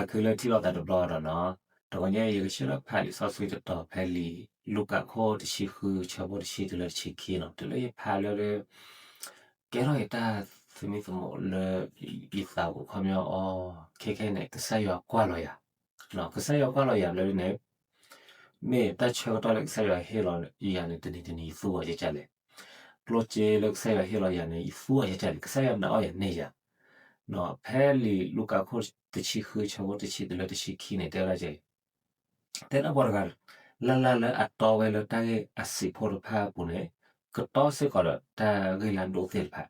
အဃိလၢထံၣ်လိာ်သးတဘျီဒီးနီၤ, တဂီၤညါယကဆှၢလၢဖးလံာ်စီဆှံတတီၤဖဲလံာ်လူၤကၣ်ခိၣ်တဆံဃု ဆၢဖိတဆံတုၤလၢတဆံခံနီၤ, တုၤလၢယဖးလၢ ကဲထီၣ်ယတၢ်သမံသမိးလၢယသးပူၤခီပညီအီၤ, ခဲခဲန့ၣ် ကစၢ်ယွၤကွၢ်လီၤယၤ, ကစၢ်ယွၤကွၢ်လီၤယၤဘျီန့ၣ် မ့ၢ်တၢ်ဆၢကတီၢ်လၢကစၢ်ယွၤဟ့ၣ်လီၤယၤန့ၣ် တနံၤတနံၤယသူအီၤယကလဲၣ်, ကျိၣ်စ့လၢကစၢ်ယွၤဟ့ၣ်လီၤယၤန့ၣ် ယသူအီၤယကလဲၣ်, ကစၢ်ယွၤနာ်အီၤယၤန့ၢ်ယၤ, ဖဲလံာ်လူၤကၣ်ခိၣ်တဆံဃု ဆၢဖိတဆံတုၤလၢတဆံခံန့ၣ် တဲဝဲဒၣ်ကဲ တဲဒၣ်ပှၤတဂၤလၢ်လၢ်လၢအတီဝဲလၢတၢ်ဂ့ၢ်အဆံးဖိတဖၣ်အပူၤန့ၣ်, ကတီစ့ၢ်ကီးဒီးတၢ်ဂ့ၢ်လၢအဒိၣ်သ့ၣ်တဖၣ်.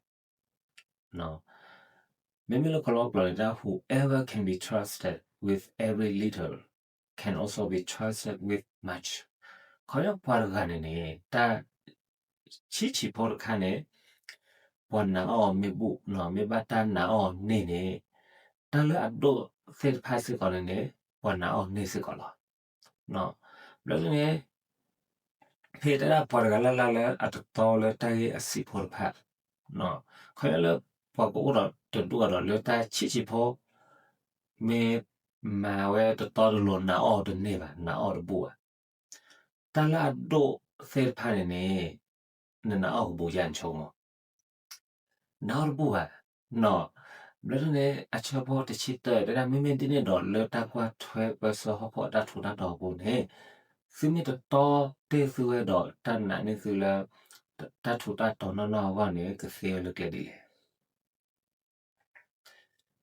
မ့မ့ၢ်လၢကလီကလီန့ၣ် တၢ် whoever can be trusted with every little can also be trusted with much. ခီဖျိပှၤတဂၤန့ၣ်န့ၣ် တၢ်ဆံးဆံးဖိတခါန့ၣ် ပှၤနာ်အီၤမ့ၢ်ဘူၣ်, မ့ၢ်ဘၣ်တၢ်နာ်အီၤန့ၢ်န့ၣ်, တၢ်လၢအဒိၣ်သ့ၣ်တဖၣ်စ့ၢ်ကီးန့ၣ်န့ၣ် ပှၤနာ်အီၤန့ၢ်စ့ၢ်ကီးလီၤ. ဘျီန့ၣ် ဖဲတဲဒၣ်ပှၤတဂၤလၢ်လၢ်လၢအတတီလၢတၢ်ဂ့ၢ်အဆံးဖိတဖၣ်, ခီဖျိလၢပှၤကအိၣ်ဒီးတဒူၣ်အဒီးလၢတၢ်ဆံးဆံးဖိ မ့ၢ်မၤဝဲတတီတလိၤ နာ်အီၤတန့ၢ်ဘၣ်, နာ်အီၤတဘူၣ်ဘၣ်. တၢ်လၢအဒိၣ်သ့ၣ်တဖၣ်န့ၣ်န့ၣ် နနာ်အီၤကဘူၣ်ယါ နဆိကမိၣ် နာ်အီၤတဘူၣ်ဘၣ်. ဘျီန့ၣ် အဆၢဖိတဆံတၢ တဲဒၣ် မ့မ့ၢ်ဒ်န့ၣ်ဒီး လၢတၢ်ကွၢ်ထွဲပၢဆှၢဟီၣ်ခိၣ်အတၢ်ထူးတၢ်တီၤအပူၤန့ၣ်, သုမ့ၢ်တတီတ့ၢ်သုဝဲဒီး တၢ်နာ်န့ၢ်သုလၢ တၢ်ထူးတၢ်တီၤနီၢ်နီၢ်အဂီၢ်န့ၣ် ကသ့ဝဲလၢကျဲဒ်လဲၣ်.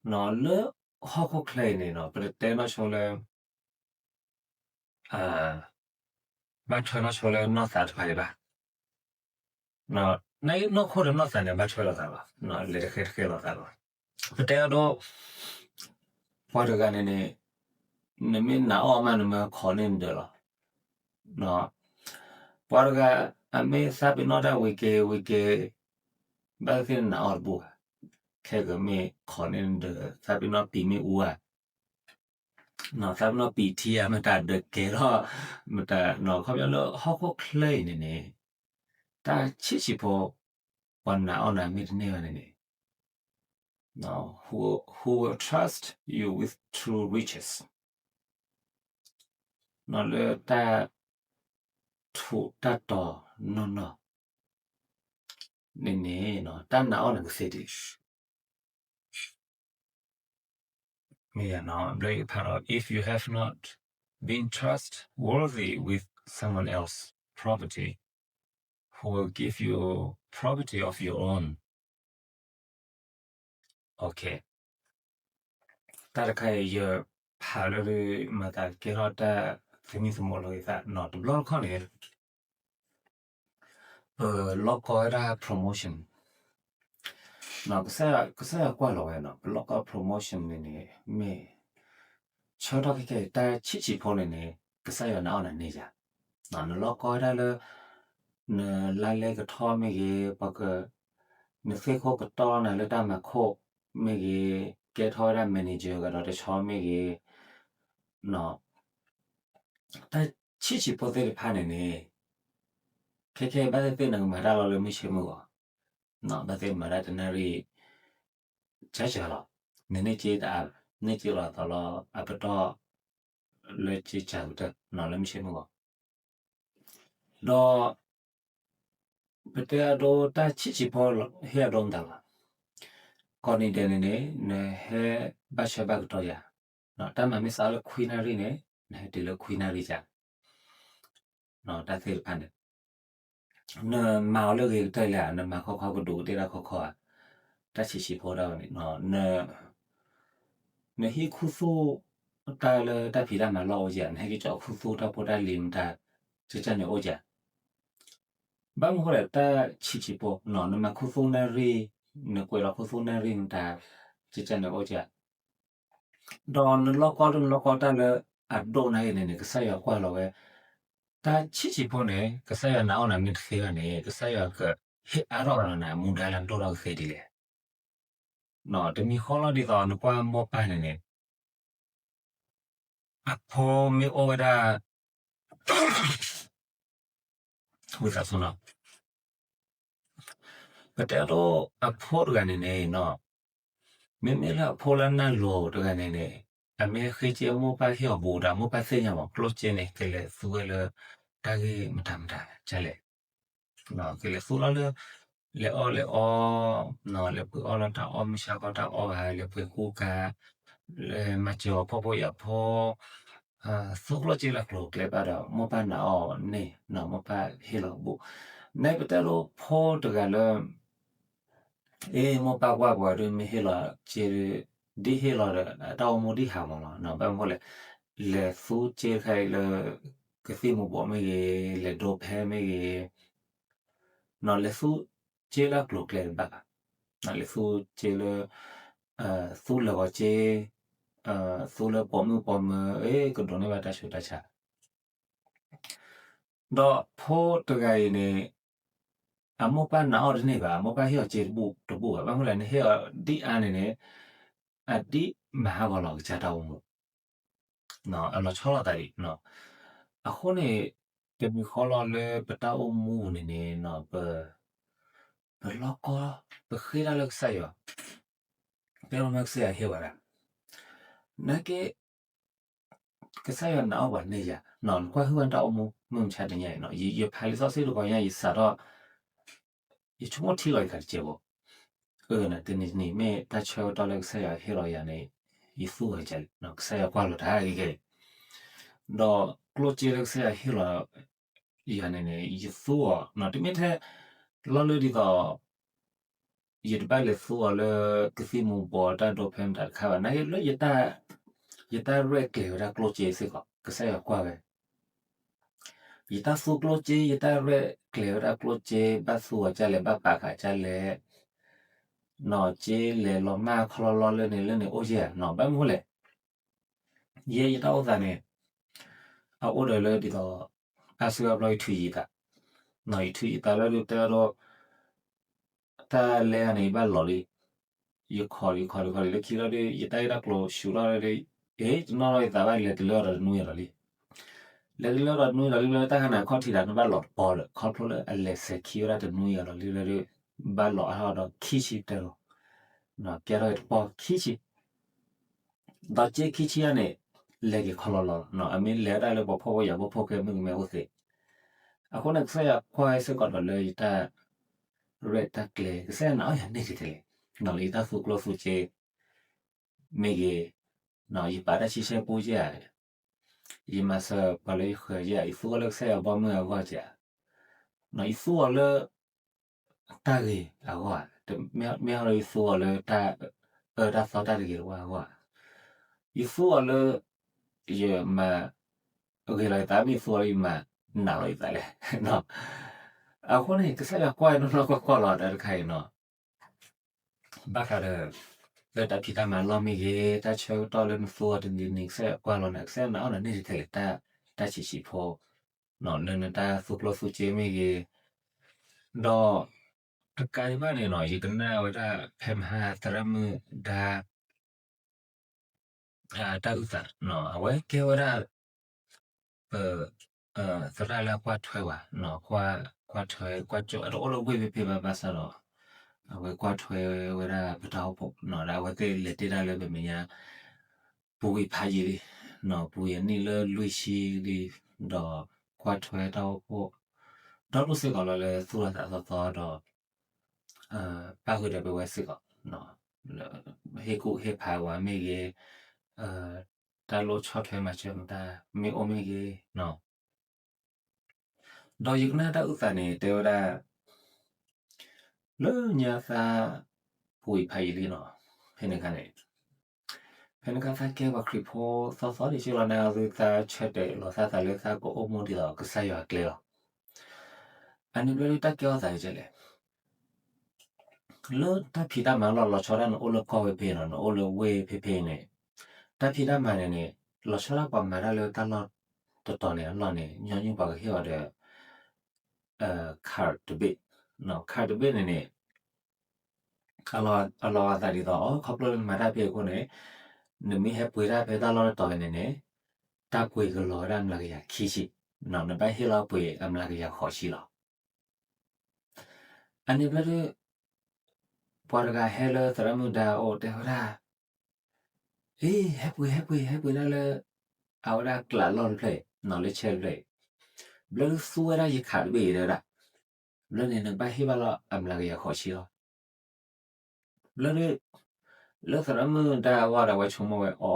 လၢဟီၣ်ခိၣ်ချၢအံၤန့ၣ် ပတတဲနီၢ်ဆိလၢ ဘၣ်ထွဲနီၢ်ဆိလၢနီၢ်သးတဖၣ်ဒံးဘၣ်. နနီၢ်ခိဒီးနီၢ်သးန့ၣ် ဘၣ်ထွဲလိာ်သးလီၤ, လဲၤတဃဲတဃဲလိာ်သးလီၤ. ပတဲအဒိ ပှၤတဂၤန့ၣ်န့ၣ် နမ့ၢ်နာ်အီၤမး နမ့ၢ်ခိးန့ၢ်နဒၢးလီၤ. ပှၤတဂၤ အမ့ၢ်သးပ့ၤနီၣ်တၢ်ဝံၤက့ၤဝံၤက့ၤ ဘၣ်သ့ၣ်သ့ၣ်နနာ်အီၤတဘူၣ်ဘၣ်, ခဲကမ့ၢ်ခိးန့ၢ်နဒၢး သးပ့ၤနီၣ်ပံာ်မ့ၢ်အူဧါ သးပ့ၤနီၣ်ပံာ်ထံဧါ မတၤဒၢးကဲထီၣ် မတၤ ခီဖျိလၢဟီၣ်ခိၣ်ချၢအံၤန့ၣ်န့ၣ် တၢ်ဆံးဆံးဖိ ပှၤနာ်အီၤနာ်မ့ၢ်တန့ၢ်ဘၣ်န့ၣ်န့ၣ် who, who will trust you with true riches လၢတၢ်ထူးတၢ်တီၤနီၢ်နီၢ်န့ၣ်န့ၣ် တၢ်နာ်အီၤန့ၣ်ကသ့ဒံး မ့ၢ်ယၤနီၤ ဘျီဖးဒီး if you have not been trustworthy with someone else's property, who will give you property of your own? တၢ်တခါအံၤ ယဖးလၢ မၤသးကဲထီၣ်တၢ်သမံသမိးလီၤက့ၤသးနီၤ တဘျီတခီၣ်န့ၣ် ပလီၢ်ကီဝဲဒၣ် promotion ကစၢ်ယွၤကွၢ်လီၤဝဲနီၤ ပလီၢ်ကီ promotion န့ၣ်န့ၣ် မ့ၢ် ဆၢထီၣ်ခဲကဲ တၢ်ဆံးဆံးဖိန့ၣ်န့ၣ် ကစၢ်ယွၤနာ်အီၤနၤန့ၢ်ယၤ နလီၢ်ကီဝဲဒၣ်လၢ နလါလဲကထီၣ်မ့ၢ်ဂ့ၤ ပှၤက နသ့ၣ်ခိၣ်ကတီၢ်နၤလၢတၢ်မၤခိၣ်မ့ၢ်ဂ့ၤ ကဲထီၣ်ဝဲဒၣ် manager ကဒီးတဆီမ့ၢ်ဂ့ၤ တၢ်ဆံးဆံးဖိသ့ၣ်တဖၣ်န့ၣ်န့ၣ် ခဲခဲဘၣ်သ့ၣ်သ့ၣ်နကမၤတၢ်လီၤလၢမုၢ်ဆ့ၣ်မုၢ်ဂီၤ ဘၣ်သ့ၣ်မၤတၢ်တနၣ်ရံၣ် ကၢ်ကၢ်လီၤ နန့ၢ်က့တအါ န့ၢ်က့လီၤသီလီၤ အပတီၢ် လၢကၢ်ကၢ်ကတၢၢ် လၢမုၢ်ဆ့ၣ်မုၢ်ဂီၤ ဒီး ပတဲအဒိတၢ်ဆံးဆံးဖိဟ့ၣ်အဒိမတၤလီၤ ကိးနံၤဒဲးန့ၣ်န့ၣ် နဟဲဘၣ်ဆၢဘၣ်ကတီၢ်ယၤ တၢ်မၤမ့ၢ်စးလၢခွံနၣ်ရံၣ်န့ၣ် နဟဲတုၤလၢခွံနၣ်ရံၣ်ယၤ တၢ်သ့ၣ်တဖၣ်န့ၣ် နမၤအီၤလၢအဂ့ၤကတၢၢ်လဲၣ်ဧါ နမၤခီခီကဒူးကဒ့ၣ်တၢ်ခီခီဧါ တၢ်ဆံးဆံးဖိဒၣ်ဝဲန့ၣ် နဟံးခူသူၣ်တၢ်လၢတၢ်ဖံးတၢ်မၤလီၢ်အိၣ်ဧါ နဟဲက့ၤကၠီခူသူၣ်တၢ်ဖိတၢ်လံၤမတၤ ကၢ်ကၢ်န့ၣ်အိၣ်ဧါ ဘၣ်မနုၤဃိလဲၣ် တၢ်ဆံးဆံးဖိ နမၤခူသူၣ်နၣ်ရံၣ် နကွဲးလီၤခူသူၣ်နၣ်ရံၣ်မတၤ ကၢ်ကၢ်န့ၣ်အိၣ်ဧါ ဒီးနလီၢ်ကီဒိၣ်နလီၢ်ကီတၢ်လၢအဒိၣ်နၤအံၤန့ၣ်န့ၣ် ကစၢ်ယွၤကွၢ်လီၤဝဲ တၢ်ဆံးဆံးဖိန့ၣ် ကစၢ်ယွၤနာ်အီၤနၤမ့ၢ်တသ့ဘၣ်န့ၣ် ကစၢ်ယွၤကဟ့ၣ်အါထီၣ်နၤ မူဒါလၢအဒိၣ်ထီၣ်ကသ့ဒ်လဲၣ် တမံၤဃီလီၤဒ်သိးနကွၢ်မိၢ်ပၢ်န့ၣ်န့ၣ် အဖိမ့ၢ်အိၣ်ဝဲဒၣ် ဝံသးစူၤနီၤ ပတဲအဒိ အဖိတဂၤန့ၣ်န့ၣ် မ့မ့ၢ်လၢအဖိလၢနၢ်လိၤတဂၤန့ၣ်န့ၣ် အမ့ၢ်ဃ့က့အမိၢ်ပၢ်ဟ့ၣ်အီၤဘူးဒီး အမိၢ်ပၢ်သ့ၣ်ညါမး ကျိၣ်စ့န့ၣ် ကလဲၤသူဝဲလၢ တၢ်ဂ့ၢ်မတၤမတၤလဲၣ်. ကလဲၤသူလီၤလၢ လဲၤအီၣ်လဲၤအီ, လဲၤပှ့ၤအီၣ်လၢတၢ်အီၣ်မုၢ်ဆါခီတၢ်အီၣ်ဂၤ လဲၤပှ့ၤကူကၤ, လဲၤမၤစၢၤအီၤဖှီၣ်ဖိယာ်ဖိ, သူကျိၣ်စ့လၢကျိၤကျဲဘၣ်ဒီး မိၢ်ပၢ်နာ်အီၤန့ၣ် မိၢ်ပၢ်ဟ့ၣ်လီၤဘူး. နပတဲဒိဖိတဂၤလၢ အ့ မိၢ်ပၢ်ကွၢ်ပှၤဒုးမ့ၢ်ဟ့ၣ်လီၤစ့ဒုး ဒ်ဟ့ၣ်လီၤဒီး အတၢ်အိၣ်မူဒ်ဟးမးလီၤ. ဘၣ်မနုၤလဲၣ်, လဲၤသူစ့တခါအံၤလၢ ကသံၣ်မူၤဘှီးမ့ၢ်ဂ့ၤ, လဲၤဒိဖဲမ့ၢ်ဂ့ၤ, လဲၤသူစ့လၢကျိၤကျဲတဘၣ်ဘၣ်. လဲၤသူစ့လၢ သူလၢာ်ဂီၤစ့, သူလၢပိာ်မုၣ်ပိာ်မၢၤ အ့ ကဒိးန့ၢ်ဘၣ်တၢ်ဆူးတၢ်ဆါ ဒီးဖိတဂၤအံၤန့ၣ် အမိၢ်ပၢ်နာ်အီၤတန့ၢ်ဘၣ်, အမိၢ်ပၢ်ဟ့ၣ်အီၤစ့တဘူၣ်တဘူၣ်ဘၣ်. ဘၣ်မနုၤလဲၣ် နဟ့ၣ်အီၤဒ်အါန့ၣ်န့ၣ် အဒ်မၤဟးဂီၤလီၤကစၢ်တၢ်အိၣ်မူ, အလီၤဆီလိာ်သးဒံး. အဃိန့ၣ် တမံၤဃီလီၤလၢပတၢ်အိၣ်မူန့ၣ်န့ၣ် ပ ပလီၢ်ကီ, ပဃ့တၢ်လၢကစၢ်ယွၤ, တဲလီၤမ့ၢ်ကစၢ်ယွၤဟ့ၣ်ဝဲဒၣ်, နာ်က့ ကစၢ်ယွၤနာ်အီၤပှၤန့ၢ်ယၤ, နကွၢ်ဟုၣ်ဝဲတၢ်အိၣ်မူမုၢ်မဆါတနံၤအံၤ, ယဖးလံာ်စီဆှံတခီညါ ယစးထီၣ် ယဆိကမိၣ်ထံလီၤယသးတကဲးဖိ, အၢ တနံၤတနံၤမ့ၢ်တၢ်ဆၢကတီၢ်လၢကစၢ်ယွၤဟ့ၣ်လီၤယၤန့ၣ် ယသူအီၤကလဲၣ်, ကစၢ်ယွၤကွၢ်လီၤတၢ်က့ၤကဲ, ဒီးကျိၣ်စ့လၢကစၢ်ယွၤဟ့ၣ်လီၤယၤန့ၣ်န့ၣ် ယသူအီၤ, တမ့ၢ်ထဲ လီၤလၢဒ်သိး ယတဘၣ်လဲၤသူအီၤလၢကသံၣ်မူၤဘှီးတၢ်ဒိဖဲမတၤတခါဘၣ်, နာ်က့လၢ ယတၢ်ရဲၣ်ကျဲၤဝဲဒၣ်ကျိၣ်စ့စ့ၢ်ကီး ကစၢ်ယွၤကွၢ်ဝဲ, ယတၢ်သူကျိၣ်စ့ ယတၢ်ရဲၣ်ကျဲၤဝဲဒၣ်ကျိၣ်စ့ ဘၣ်သူအီၤကလဲၣ် ဘၣ်ပာ်ဃာ်ကလဲၣ်, နီၢ်စ့လဲၤလီၤမၢ်ခီလီလီလၢန့ၣ်လၢန့ၣ်အိၣ်ယဲၢ်နီၤ, ဘၣ်မနုၤလဲၣ် ယဲယတၢ်အိၣ်သးန့ၣ် အအိၣ်ဒီးလၢဒ်သိး အါစုအါဘျီယထုးယံာ်သး, ယထုးယံာ်သးလၢဒုးတဲဒီး တၢ်လဲအန့ၣ် ယဘၣ်လီၤလံ, ယခီၣ်ယခီၣ်ယခီၣ်လံလၢခံလီၤဒီး ယတၢ်ဂ့ၢ်တၢ်ကျိၤဆူးထီၣ်လၢဒီး အ့ တနီၣ်ထီၣ်ယသးဘၣ်လဲၤတုၤလၢအီၤဒီးတနွံအလီၤလံ, လဲၤတုၤလၢအီၤဒီးတနွံအလီၤလံ လၢတၢ်ခါန့ၣ် အခီၣ်ထံးတၢ်န့ၣ်ဘၣ်လီၤတပီၤဒီး ခီဖျိလၢအလဲၤစဲၤခံဝဲဒၣ်တနွံအလီၤလံလၢဒီး ဘၣ်လီၤအါထီၣ်ဒီးခံဆံတဲလီၤ, ကဲထီၣ်တပီၤခံဆံ ဒီးစ့ခံဆံအန့ၣ် လဲၤက့ၤခီလီလီၤ, အမ့ၢ်လဲၤဝဲဒၣ်လၢပှၤဖှီၣ်ဖိယာ်ဖိဖိဃဲမုၣ်ကမဲအိၣ်သ့, အဃိန့ၣ် ကစၢ်ယွၤကွၢ်စ့ၢ်ကီးဒီးလၢယတၢ်ရဲၣ်တၢ်ကျဲၤ, ကစၢ်ယွၤနာ်အီၤယၤန့ၢ်တထဲလဲၣ်, လၢယတၢ်သူကျိၣ်သူစ့ မ့ၢ်ဂ့ၤ, ယပာ်တၢ်ဆံဆဲပူယဲၢ်ဧါ, ယမၤစၢၤပှၤလၢယဃၢၤယဲၢ်ဧါ, ယသူအီၤလၢကစၢ်ယွၤဘီမုၢ်အဂီၢ်ဧါ, ယသူအီၤလၢ တၢ်ဂ့ၤအဂီၢ်ဧါ, မ့ၢ်ဟီဒီးယသူအီၤလၢတၢ်အၢတၢ်သီတၢ်တဂ့ၤတဝါအဂီၢ်ဧါ, ယသူအီၤလၢ ယမၤဂ့ၤလီၤယသး မ့ၢ်ယသူအီၤလၢယမၤနးလီၤယသးလဲၣ်, အဃိန့ၣ် ကစၢ်ယွၤကွၢ်နီၢ်နီၢ်ကီၢ်ကီၢ်လီၤတၢ်တခါအံၤနီၤ, ဘၣ်ဃးဒီး လၢတၢ်ဖံးတၢ်မၤလီၢ်မ့ၢ်ဂ့ၤ, တၢ်ဆၢကတီၢ်လၢနသူအီၤတနံၤနံၤ ကစၢ်ယွၤကွၢ်လီၤနၤ, ကစၢ်ယွၤနာ်အီၤနၤန့ၢ်တထဲလဲၣ်, တၢ်ဆံးဆံးဖိ လၢနတၢ်သူကျိၣ်သူစ့မ့ၢ်ဂ့ၤ, ဒီး တကးဒံးဘၣ်န့ၣ်နီၤ ယကနၣ်ဝဲဒၣ်ဖဲမဟါသရၣ်မုၣ်ဒါ တၢ်အုၣ်သးနီၤ အဝဲကဲဝဲဒၣ် ပ သရၣ်လၢအကွၢ်ထွဲဝဲ, ကွၢ်ထွဲ ကွၢ်ကၠိ အတအိၣ်လၢဝ့ၢ်ဖဲဖဲဘၣ်ဘၣ်ဆၣ်ဒီး အဝဲကွၢ်ထွဲဝဲဒၣ်ပတၢ်အိၣ်ဖှိၣ်နီၤ ဒီးအဝဲသ့ၣ်လဲၤတ့ၢ်ဒၣ်လၢပမဲာ်ညါ ပူၤကွံာ်ဖးယံာ်လံ, ပူၤကွံာ်အနံၣ်လၢလွံၢ်ဆံလံ, ဒီးကွၢ်ထွဲတၢ်အိၣ်ဖှိၣ် ဒီဒူၣ်စ့ၢ်ကီးလီၤလၢသူၣ်လီၤသးသီသီဒီး ပၣ်ဃုာ်ဒီးပဝဲစ့ၢ်ကီး ဟ့ၣ်ကူၣ်ဟ့ၣ်ဖးဝဲမ့ၢ်ဂ့ၤ, တၢ်လိၣ်ဆီၣ်ထွဲမၤစၢၤမတၤမ့ၢ်အိၣ်မ့ၢ်ဂ့ၤ, ဒီးယကနၣ်တၢ်အုၣ်သးန့ၣ် တဲဝဲဒၣ် လၢညါသး ပူၤကွံာ်ဖးယံာ်လံနီၤ, ဖဲန့ၣ်အခါန့ၣ် ဖဲန့ၣ်အခါသးကဲပှၤခရံာ်ဖိသီသီဒံးဆ့လီၤ နသုသးဆၢတဲာ်လီၤသးသးလၢသးကအိၣ်မူဒ်သိး ကစၢ်ယွၤကျဲလီၤ. အန့ၣ်ဘျီဒုးတၢ်ကဲထီၣ်သးကဲလဲၣ် လၢတၢ်ဖံးတၢ်မၤလီၢ်လီၤဆီဒၣ်နအိၣ်လၢကီၢ်ဖဲဖဲနီၤ နအိၣ်လၢဝ့ၢ်ဖဲဖဲန့ၣ် တၢ်ဖံးတၢ်မၤန့ၣ်န့ၣ် လီၤဆီဒၣ်ပှၤမၤတၢ်လၢတၢ်လီၢ်တတီၤန့ၣ်အလီၢ်န့ၣ် ညီနုၢ်ပှၤကဟ့ၣ်အီၤဒီး card တဘ့ၣ်, card တဘ့ၣ်န့ၣ်န့ၣ် အလီၤအသးဒ်သိး ခီဖျိလၢနမၤတၢ်ဖဲအဃိန့ၣ် နမ့ၢ်ဟဲပှ့ၤတၢ်ဖဲတၢ်လီၢ်တတီၤန့ၣ်န့ၣ် တၢ်ပှ့ၤကလီၤဝဲဒၣ်မျးကယၤခံဆံ, နဘၣ်ဟ့ၣ်လီၤပှ့ၤအမျးကယၤဃိးဆံလီၤ. အန့ၣ်ဘျီဒုး ပှၤတဂၤဟဲလၢသရၣ်မုၣ်ဒါအအိၣ်တဲဝဲဒၣ်, အ့ ဟဲပှ့ၤ ဟဲပှ့ၤ ဟဲပှ့ၤဒၣ်လၢ အဝဲဒၣ်ကျးလီၢ်တဖျၢၣ်အံၤ လၢဆဲတဖျၢၣ်အံၤ, ဘျီဒုးသူဝဲဒၣ်ယခးတဘ့ၣ်အံၤတဲဝဲဒၣ်, ဘျီန့ၣ် နဘၣ်ဟ့ၣ်ဘၣ်လီၤအမျးကယၤဃိးဆံလီၤ. ဘျီဒုး လၢသရၣ်မုၣ်တၢ်အဂီၢ်ဒီး အဝဲဆိကမိၣ်ဝဲအီၤ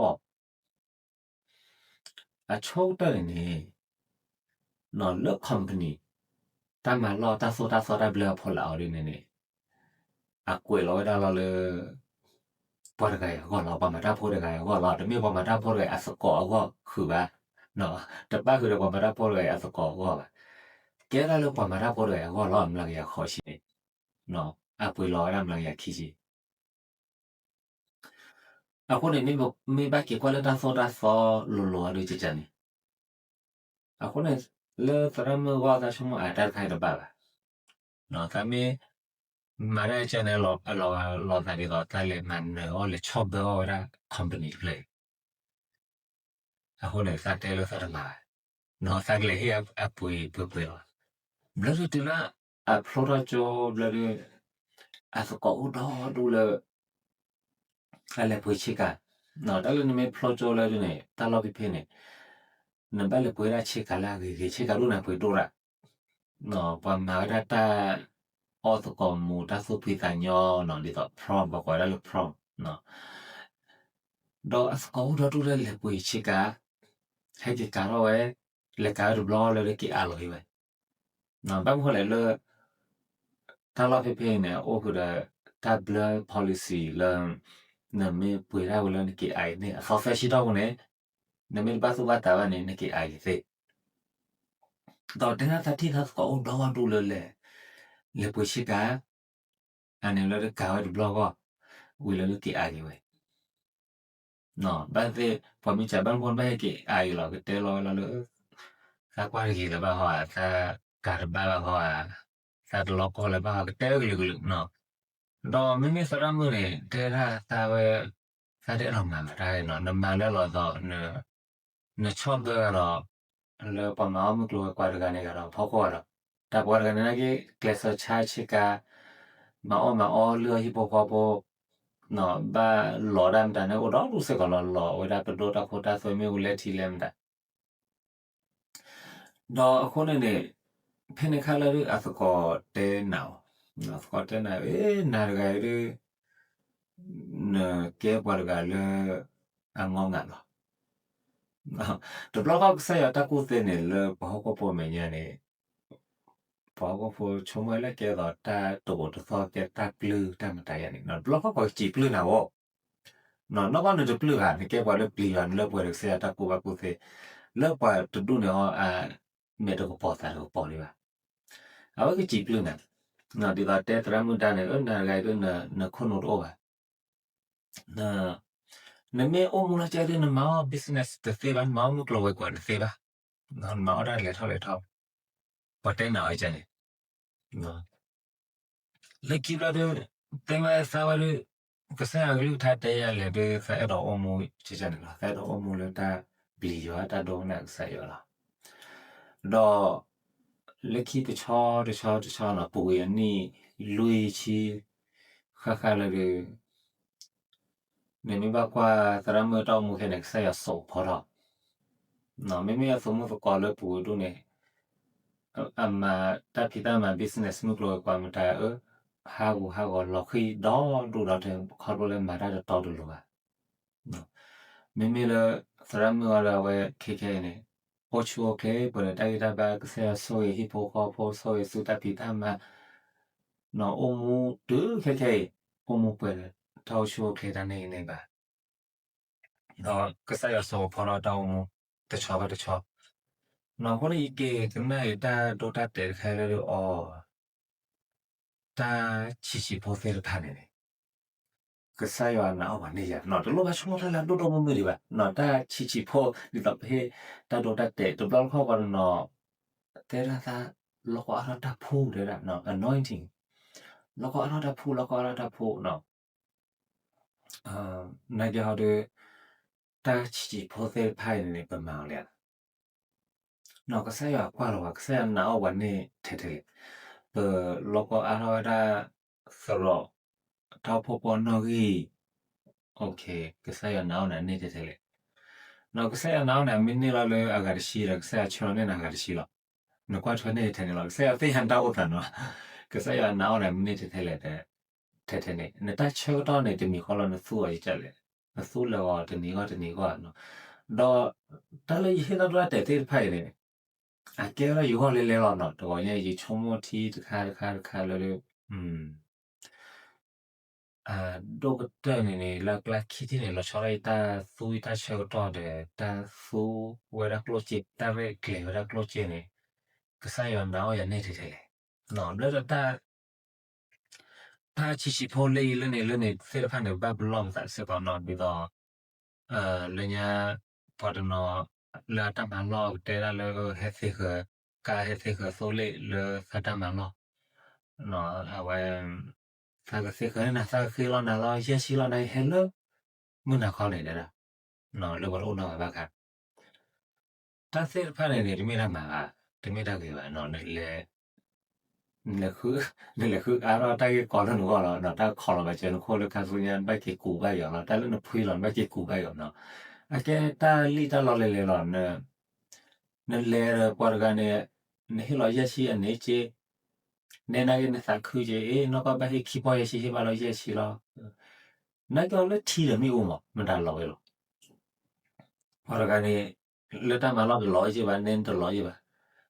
အဆိကတၢၢ်န့ၣ်န့ၣ် လၢ company တၢ်မၤလီၢ်တၢ်သိၣ်တၢ်သီတၢ်ဘျၢအဖီလာ်အီၤဒ်န့ၣ်န့ၣ် အကွဲးလီၤဝဲဒၣ်လီၤလၢ ပှၤတဂၤအံၤအဂီၢ်လီၤ, ပှၤမၤတၢ်ဖိတဂၤအံၤအဂီၢ်လီၤ, တမ့ၢ်ပှၤမၤတၢ်ဖိတဂၤအံၤအသကိးအဂီၢ်ဃုာ်ဘၣ်, တဘၣ်ဃုာ်ဒီးပှၤမၤတၢ်ဖိတဂၤအံၤအသကိးအဂီၢ်ဘၣ်, ကဲဒၣ်လၢပှၤမၤတၢ်ဖိတဂၤအံၤအဂီၢ်လီၤ, အမျးကယၤဃိးဆံန့ၣ် အပှ့ၤလီၤဝဲဒၣ်မျးကယၤခံဆံ အဃိန့ၣ် မ့ၢ်ဘၣ်က့ၤကွၢ်လၢတၢ်သိၣ်တၢ်သီလိၤလိၤအီၤဒ်ကကန့ၣ်, အဃိန့ၣ် လၢသရၣ်မုၣ်အဂီၢ်သးဆိကမိၣ်အတၢ်တခါအံၤတဘၣ်ဘၣ်, သးမ့ၢ် မၤတၢ်ကန့ၣ်လီၤ အလီၤသးဒ်သိး သးလဲၤမၤနၢၤအီၤ လဲၤဆီၣ်ဘၢအီၤဝဲဒၣ် company တဖျၢၣ်အံၤ အဃိန့ၣ် သးတဲလၢသးတမၤဘၣ်, သးကလဲၤဟ့ၣ်အပှ့ၤပှ့ၤပှ့ၤလီၤ. ဘျီဒုးတုၤလၢ အဖျိထီၣ်ကၠိဘျီဒုး အသကိးအိၣ်ဒီဒူၣ်လၢ အလဲၤပှ့ၤဆ့ကၤ, တၢ်လၢနမ့ၢ်ဖျိကၠိလၢဒုးန့ၣ် တၢ်လီၢ်ဖဲဖဲန့ၣ် နဘၣ်လဲၤပှ့ၤဒၣ်ဆ့ကၤလၢအဂ့ၤဂ့ၤ ဆ့ကၤဒိၣ်န့ၣ်ပှ့ၤဒိၣ်ဒၣ်, ပှၤမၤဝဲဒၣ်တၢ်အီၣ်သကိးမူၤ တၢ်သူၣ်ဖှံသးညီနီၤ ဒ်သိး prom ပှၤကိးဝဲဒၣ်လၢ prom ဒီးအသကိးအိၣ်ဒီဒူၣ်လၢလဲၤပှ့ၤဆ့ကၤ, ဟဲက့ၤကၤထီၣ်ဝဲ, လဲၤကၤဝဲတဘျီလၢက့ၤအါလီၤဟံၣ်ဝဲ, ဘၣ်မနုၤဃိလဲၣ်လၢ တၢ်လီၢ်ဖဲဖဲအံၤန့ၣ် အိၣ်ဃုာ်ဒီးတၢ်ဘျၢ policy လၢ နမ့ၢ်ပှ့ၤဒၣ်ဝဲလၢနက့ၤအါအံၤန့ၣ် အသီသၢဆံတီၢ်ပူၤန့ၣ် နမ့ၢ်တဘၣ်သူၣ်ဘၣ်သးဘၣ်န့ၣ် နက့ၤအါအံၤသ့ ဒီးတဲဒၣ်သးထံၣ်သးသကိးအိၣ်ဒီဒူၣ်လၢလဲၤ, လဲၤပှ့ၤဆ့ကၤ, အန့ၣ်လၢတကၤဝဲတဘျီဂီၢ်, ဝံၤလၢလၢက့ၤအါက့ၤဝဲ, ဘၣ်သ့ၣ် ပှၤမ့ၢ်စံးဘၣ်မူဘၣ်ဟဲက့ၤအါအံၤလီၤ ကတဲလီၤဝဲလီၤလၢ သးကွၢ်တဂ့ၤလၢၤဘၣ်ဟီဧါ, သးကၤတဘၣ်ဘၣ်ဟီဧါ, သးတလီၤကီလၢၤဘၣ်ဟီကတဲကလုာ်ကလုာ်နီၤ, ဒီးမ့မ့ၢ်သရၣ်မုၣ်န့ၣ် တဲဒၣ်သးဝဲ, သးတအဲၣ်ဒိးမၤမတၤနီၤ နမၤလၢလီၤသီး နဆီၣ်ဘၢဂၤဒီး လၢပှၤမၤအီၣ်မုၢ်ကျိၤဝဲၤကွာ်တဂၤန့ၣ်ဂၤဒီး ဖီခိၣ်ဂၤဒီး တၢ်ပှၤတဂၤန့ၣ်နာ်က့ ကျဲးစၢးဆါဆ့ကၤ, မၤအီၣ်မၤအီလုၢ်အီၣ်ဟံၣ်ဖိဃီဖိ, ဘၣ်လီၤဒၣ်မတၤန့ၣ်အိၣ်ဒီဒူၣ်စ့ၢ်ကီးလီၤ လီၤဝဲဒၣ်ပဒိၣ်တၢ်ခိတၢ်သွဲမ့ၣ်အူလဲထံလဲမတၤ ဒီးအဃိန့ၣ်န့ၣ် ဖဲန့ၣ်ခါလၢဒုးအသကိးတဲနၤအီၤ, အသကိးတဲနၤ အ့ နၤတဂၤအံၤဒုး နကဲပှၤတဂၤလၢ အငီငၤလီၤ. တဘျီဃီကစၢ်ယွၤတၢ်ကူၣ်သ့န့ၣ် လၢပှၤဟီၣ်ခိၣ်ဖိမဲာ်ညါန့ၣ် ပှၤဟီၣ်ခိၣ်ဖိဆိကမိၣ်လၢကဲသိးတၢ်တအိၣ်တသီကဲတၢ်ပျုၢ်တၢ်မတၤယၤန့ၣ် တဘျီဃီပှၤကစံးပျုၢ်နၤဝဲ နီၢ်နီၢ်ကီၢ်နတပျုၢ်ဘၣ် နကဲပှၤလၢပျံၤယွၤ နလၢပှဲၤဒီးကစၢ်ယွၤတၢ်ကူၣ်ဘၣ်ကူၣ်သ့, လၢပှၤတဒူၣ်န့ၣ်အီၤ အမဲာ်တကပီၤသးတကပီၤလံဘၣ်. အဝဲကစံးပျုၢ်နၤ, ဒ်သိးတဲသရၣ်မုၣ်တၢ်န့ၣ် အၢ နၤတဂၤအံၤဒုး နခိၣ်နူာ်တအိၣ်ဘၣ်. နမ့ၢ်အိၣ်မူလၢကဲဒုး နမၤအီၣ် business တသ့ဘၣ်, နမၤအီၣ်မုၢ်ကျိၤဝဲၤကွာ်တသ့ဘၣ်, နမၤအီၣ်တၢ်လဲၤထီၣ်လဲၤထီ, ပှၤတဲနၤအီၤန့ၣ် လၢခံဘျီဒုး တဲဝဲသးဝဲဒုး ကစၢ်ယွၤကလုၢ်ကထါတဲယၤလဲၣ်ဒုး သးအဲၣ်ဒိးအိၣ်မူန့ၣ်လီၤ, သးအဲၣ်ဒိးအိၣ်မူလၢတၢ်ပျံၤယွၤ တၢ်ဒိကနၣ်ကစၢ်ယွၤလီၤ. ဒီး လၢခံတဆီတဆီတဆီနီၤ ပူၤကွံာ်အနံၣ်လွံၢ်ဆံ ဃၣ်ဃၣ်လၢဒုး နမ့ၢ်ဘၣ်ကွၢ်သရၣ်မုၣ်တၢ်အိၣ်မူခဲန့ၣ် ကစၢ်ယွၤစိာ်ဖီထီၣ်, မ့မ့ၢ်အသုးမုၢ်သကိးလၢပူၤဒုးန့ၣ် အမၤတၢ်ဖံးတၢ်မၤ business မုၢ်ကျိၤဝဲၤကွာ်မတၤအၢ ဟးဂူာ်ဟးဂီၤလီၤဃံဒီဒူၣ်ဒီထၢ ခီဖျိလၢမၤတၢ်တတီတလိၤဘၣ်. မ့မ့ၢ်လၢ သရၣ်မုၣ်အီၤဒီးအဝဲခဲခဲအံၤန့ၣ် အိၣ်ဆူၣ်အိၣ်ချ့ပှဲၤဒီးတၢ်ဂံၢ်တၢ်ဘါ ကစၢ်ယွၤဆိၣ်ဂ့ၤဟံၣ်ဖိဃီဖိ ဆိၣ်ဂ့ၤဆူတၢ်ဖံးတၢ်မၤ အိၣ်မူတုၤခဲခဲအံၤ အိၣ်မူပှဲၤဒီးတၢ်အိၣ်ဆူၣ်အိၣ်ချ့တၢ်န့ၢ်ဂံၢ်န့ၢ်ဘါ ဒီးကစၢ်ယွၤစိာ်ဖီထီၣ်တၢ်အိၣ်မူ တဆီဘၣ်တဆီ, အဃိန့ၣ် ယက့ၤကနၣ်အံၤတၢ်ဒိတၢ်တဲာ်တခါလၢဒုးအီၤ တၢ်ဆံးဆံးဖိသ့ၣ်တဖၣ်န့ၣ်န့ၣ် ကစၢ်ယွၤနာ်အီၣ်ပှၤန့ၢ်ယၤနီၤ တလိၣ်ဘၣ်ဆိကမိၣ်တၢ်လၢအဒိၣ်ဒိၣ်မုၢ်မုၢ်ဒံးဘၣ်နီၤ တၢ်ဆံးဆံးဖိ ဒ်သိးပဟ့ၣ်တၢ်ဒိတၢ်တဲာ် တဘျီတခီၣ်ပှၤတနီၤ တဲဒၣ်သး လီၢ်ကီၢ်အါထီၣ်တၢ်ဖှူၣ်တဲဒၣ် anointing လီၢ်ကီၢ်အါထီၣ်တၢ်ဖှူၣ် လီၢ်ကီၢ်အါထီၣ်တၢ်ဖှူၣ်နီၤ နာ်က့ဟီဒုး တၢ်ဆံးဆံးဖိသ့ၣ်တဖၣ်အံၤန့ၣ် ပမၤအီၤလံဧါ နီၤကစၢ်ယွၤကွၢ်လီၤဝဲ ကစၢ်ယွၤနာ်အီၣ်ပှၤန့ၢ်ထဲထဲလံ ပလီၢ်ကီၢ်အါထီၣ်ဝဲဒၣ် သရိာ် တၢ်အိၣ်ဖှိၣ်ဖိနီၣ်ဂံၢ် ကစၢ်ယွၤနာ်အီၣ်နၤန့ၢ်ထဲထဲလဲၣ်. ကစၢ်ယွၤနာ်အီၣ်နၤမ့ၢ်န့ၢ်လီၤလၢအဂၤတဆံဒီး ကစၢ်ယွၤဆှၢလီၤန့ၢ်နၤအဂၤတဆံလီၤ. နကွၢ်ထွဲန့ၢ်ထဲန့ၣ်လီၤ. ကစၢ်ယွၤသ့ၣ်ညါနတၢ်အိၣ်သးနီၤ. ကစၢ်ယွၤနာ်အီၣ်နၤမ့ၢ်န့ၢ်ထဲထဲလဲၣ် ထဲထဲန့ၣ် နတၢ်ဆၢကတီၢ်န့ၣ် တမံၤဃီလီၤ နသူအီၤယကလဲၣ်, နသူလၢအီၤတနံၤဂီၢ်တနံၤဂီၢ်နီၤ. ဒီးတၢ်လၢယဟ့ၣ်တၢ်ဒိတၢ်တဲာ်သ့ၣ်တဖၣ်အံၤန့ၣ် အကဲဝဲဒၣ်ယဂီၢ်လဲၤလဲၤလီၤနီၤ. တဂီၤညါအံၤ ယဆိကမိၣ်ထံတခါတခါတခါလၢ အဒိၣ်ကတၢၢ်န့ၣ်န့ၣ် လၢအကျါခံထံၣ်န့ၣ် လီၤဆီဒၣ်ယတၢ်သူယတၢ်ဆၢကတီၢ်ဒီး တၢ်သူဝဲဒၣ်ကျိၣ်စ့ တၢ်ရဲၣ်ကျဲၤဝဲဒၣ်ကျိၣ်စ့န့ၣ် ကစၢ်ယွၤနာ်အီၣ်ယၤန့ၢ်ထဲထဲလဲၣ်. ဘျီဒီး တၢ်ဆံးဆံးဖိလၢအံၤလၢန့ၣ်လၢန့ၣ်သ့ၣ်တဖၣ်န့ၣ် ဘၣ်ပလီၢ်ပသးစ့ၢ်ကီးနီၤ. ဒ်သိး လၢညါ ပှၤတနီၤ လၢအတၢ်မၤလီၢ်ကတဲဒၣ်လၢဟဲသ့ဃၢၤ ကါဟဲသ့ဃၢၤသိလ့ၣ်လၢသးတၢ်မၤလီၢ် အဝဲ သးကသ့ဃၢၤန့ၢ်နၤ သးကဃ့လီၤနၤလီၤ ယဲၢ်ဆံလီၤနၤ ဟဲလၢ မုၢ်နၤခီန့ၣ်တဲဒၣ် လၢပှၤတအိၣ်နီတဂၤဘၣ်ခါ တၢ်သ့ၣ်တဖၣ်န့ၣ်န့ၣ် တမ့ၢ်တၢ်မၤဘၣ်, တမ့ၢ်တၢ်ဂ့ၤဘၣ်နီၤ. နလဲၤ နလဲၤဃုအါထီၣ်တၢ်ဂ့ၢ်ကီလၢနဂီၢ်လီၤ. တၢ်ခီလီၤဘၣ်စၢၤနခိၣ်လၢခါဆူညါ နဘၣ်က့ၤကူးဘၣ်ယီၤလီၤ. တၢ်လၢနဖှံလီၤ နဘၣ်က့ၤကူးဘၣ်ယီၤနီၤ. အကဲတၢ်လံၣ်တၢ်လီလဲၤလဲၤလီၤ. နလဲၤဒီးပှၤတဂၤန့ၣ် နဟ့ၣ်လီၤယဲၢ်ဆံအန့ၣ်က့ နဲနာ်က့နသးခုက့ အ့ နီၢ်ကီၢ်ဘၣ်ဟ့ၣ်ခံပီၢ်ယဲၢ်ဆံ ဟ့ၣ်ဘၣ်လီၤယဲၢ်ဆံလီၤ. နာ်က့အီၤလၢထံဒီးမ့ၣ်အူမး မတၤလီၤဝဲလီၤ. ပှၤတဂၤန့ၣ် လၢတၢ်မၤလီၢ်တလီၤယ့ၢ်ဘၣ် နဲနတလီၤယ့ၢ်ဘၣ်.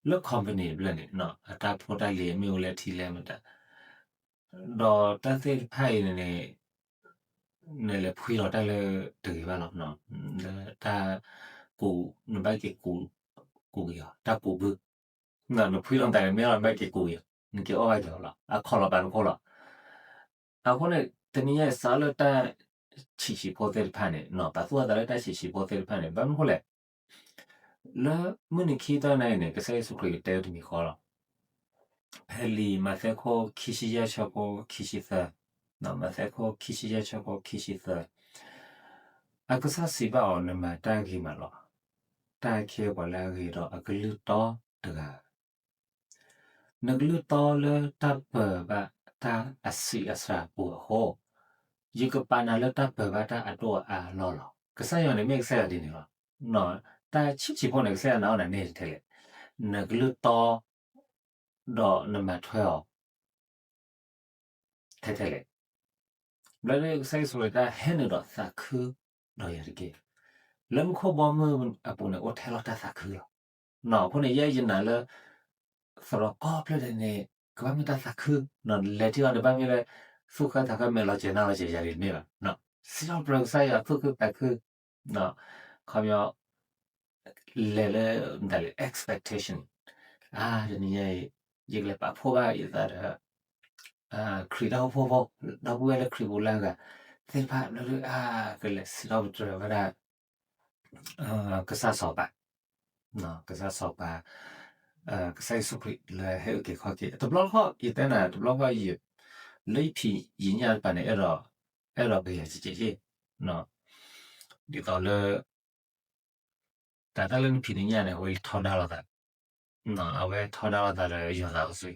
လၢ company ဘျဲၣ်န့ၣ် အတၢ်ဖိတၢ်လံၤမ့ၣ်အူလၢထံလဲၣ်မတၤ ဒီးတၢ်သ့ၣ်တဖၣ်အံၤန့ၣ်န့ၣ် နလဲၤဖှံလီၤတၢ်လၢတဂ့ၤဘၣ်လီၤ. လၢတၢ်ကူး နဘၣ်က့ၤကူး ကူးက့ၤအီၤ တၢ်ကူးဘု နဖှံလီၤတၢ်န့ၣ်မ့ၢ်လီၤ နဘၣ်က့ၤကူးက့ၤအီၤ နက့ၤအီၣ်ဘၣ်က့ၤအီၤလီၤ. အခီလီၤပာ်နခိၣ်လီၤ. အဃိန့ၣ် တနံၤညါအံၤ စးလၢတၢ်ဆံးဆံးဖိသ့ၣ်တဖၣ်န့ၣ် ပာ်သူၣ်အသးလၢတၢ်ဆံးဆံးဖိသ့ၣ်တဖၣ်န့ၣ် ဘၣ်မနုၤဃိလဲၣ် လၢမုၢ်နံၤခံသီနၤအံၤန့ၣ် ကစၢ်ယ့ၣ်ၡူးခရံာ်ကတဲဝဲတမံၤဃီလီၤ. ဖဲလံာ်မးသဲခိၣ်ခံဆံယဲၢ်ဆၢဖိခံဆံသၢ, မးသဲခိၣ်ခံဆံယဲၢ်ဆၢဖိခံဆံသၢ, အကစၢ်စံးဘၣ်အီၤ နမၤတၢ်ဂ့ၤမးလီၤ. တၢ်ခဲပှၤလၢအဂ့ၤဒီးအကလုၢ်တီတဂၤ နကလုၢ်တီလၢတၢ်ပၢၤဘၣ်တၢ်အဆံးအစှၤအပူၤအဃိ, ယကပာ်နၤလၢတၢ်ပၢၤဘၣ်တၢ်အဒိၣ်အအါအလီၢ်လီၤ. ကစၢ်ယွၤန့ၣ်မ့ၢ်ကစၢ်ယွၤဒ်န့ၣ်လီၤ. တၢ်ဆံးဆံးဖိန့ၣ် ကစၢ်ယွၤနာ်အီၣ်နၤန့ၢ်ထဲလဲၣ်, နကလုၢ်တီ ဒီးနမၤထွဲအီၤ ထဲထဲလဲၣ်. ဘျီဒ်ကစၢ်ယ့ၣ်ၡူးခရံာ်တၢ်ဟဲနုာ်ဒီးသးခုဒီးယၤတက့ၢ်. လၢမူခိၣ်ဘီမုၢ်အပူၤန့ၣ် အိၣ်ထဲလီၤတၢ်သးခုလီၤ. အဃိန့ၣ် ယဲယနာ်လၢ သရိာ်ကီၢ်ဖျၢၣ်ဒဲးန့ၣ် ကဘၣ်မ့ၢ်တၢ်သးခု, လဲၤထံၣ်အီၤန့ၣ် ဘၣ်မ့ၢ်လၢ သူၣ်ဃၢသးဃၢမဲာ်လီၤစဲၤနၢ်လီၤစဲၤယၤဒ်န့ၣ်ဘၣ်. စံးထီၣ်ပတြၢၤကစၢ်ယွၤသူၣ်ခုသးခု, ခီပညီ လဲၤလၢ မတၤလဲၣ် expectation, အါ တနံၤညါအံၤ ယကလဲၤပာ်ဖှိၣ်ဘၣ်ယသးဒီး ခရံာ်တၢ်အိၣ်ဖှိၣ်ဖိ, ဒီပုၢ်ဝဲၢ်လၢခရံာ်ပူၤလၢအဂၤသ့ၣ်တဖၣ် လၢအါ ကလဲၤစံးထီၣ်ပတြၢၤဝဲဒၣ် ကစၢ်စီၤပၤ, ကစၢ်စီၤပၤ, ကစၢ်ယ့ၣ်ၡူးခရံာ်လၢဟဲအုၣ်က့ၤခီၣ်က့ၤ တဘျီတခီၣ် ယတဲနၤ တဘျီတခီၣ် လၢယဖံးယညၣ်တဖၣ်န့ၣ် အဲၣ်ဒိး အဲၣ်ဒိးကယၤကဲးကဲး, ဒ်သိးလၢ တၢ်တၢ်လၢနဖံးနညၣ်န့ၣ် အဝဲထီဒါလိာ်သး, အဝဲထီဒါလိာ်သးဒီးယွၤသးစီ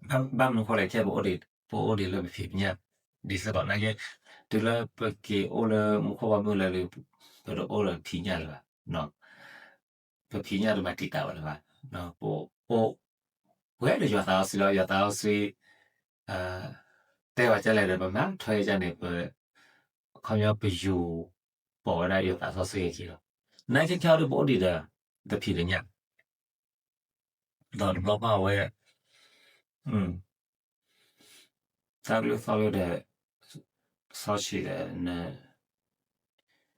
ဆှံ ဘၣ်မနုၤဃိလဲၣ် ခဲအံၤ ပအိၣ်ဒံးလၢပဖံးပညၣ် ဒ်သိးဒီးနာ်က့ တုၤလၢပက့ၤအိၣ်လၢမူခိၣ်ဘီမုၢ်လၢ ပတအိၣ်ဒီးဖံးညၣ်လၢၤဘၣ်, ပဖံးညၣ်တမၤတံာ်တာ်ဝဲလၢၤဘၣ်, ပအိၣ် ပှဲၤဒီးယွၤသးစီဆှံလီၤ. ယွၤသးစီဆှံ တဲဝဲဒ်လဲၣ်ဒီး ပမၤထွဲဒ်န့ၣ် ပ ခီပညီပယူၤပိာ်ဝဲဒၣ်ယွၤသးစီဆှံအခံလီၤ. နာ်က့ခဲအံၤဒီး ပအိၣ်ဒံးဒီး တဖံးတညၣ် ဒီးတဘျီဘၣ်ဝဲ တၢ်ကလုၢ်သီၣ်လၢဒီး စီဆှံ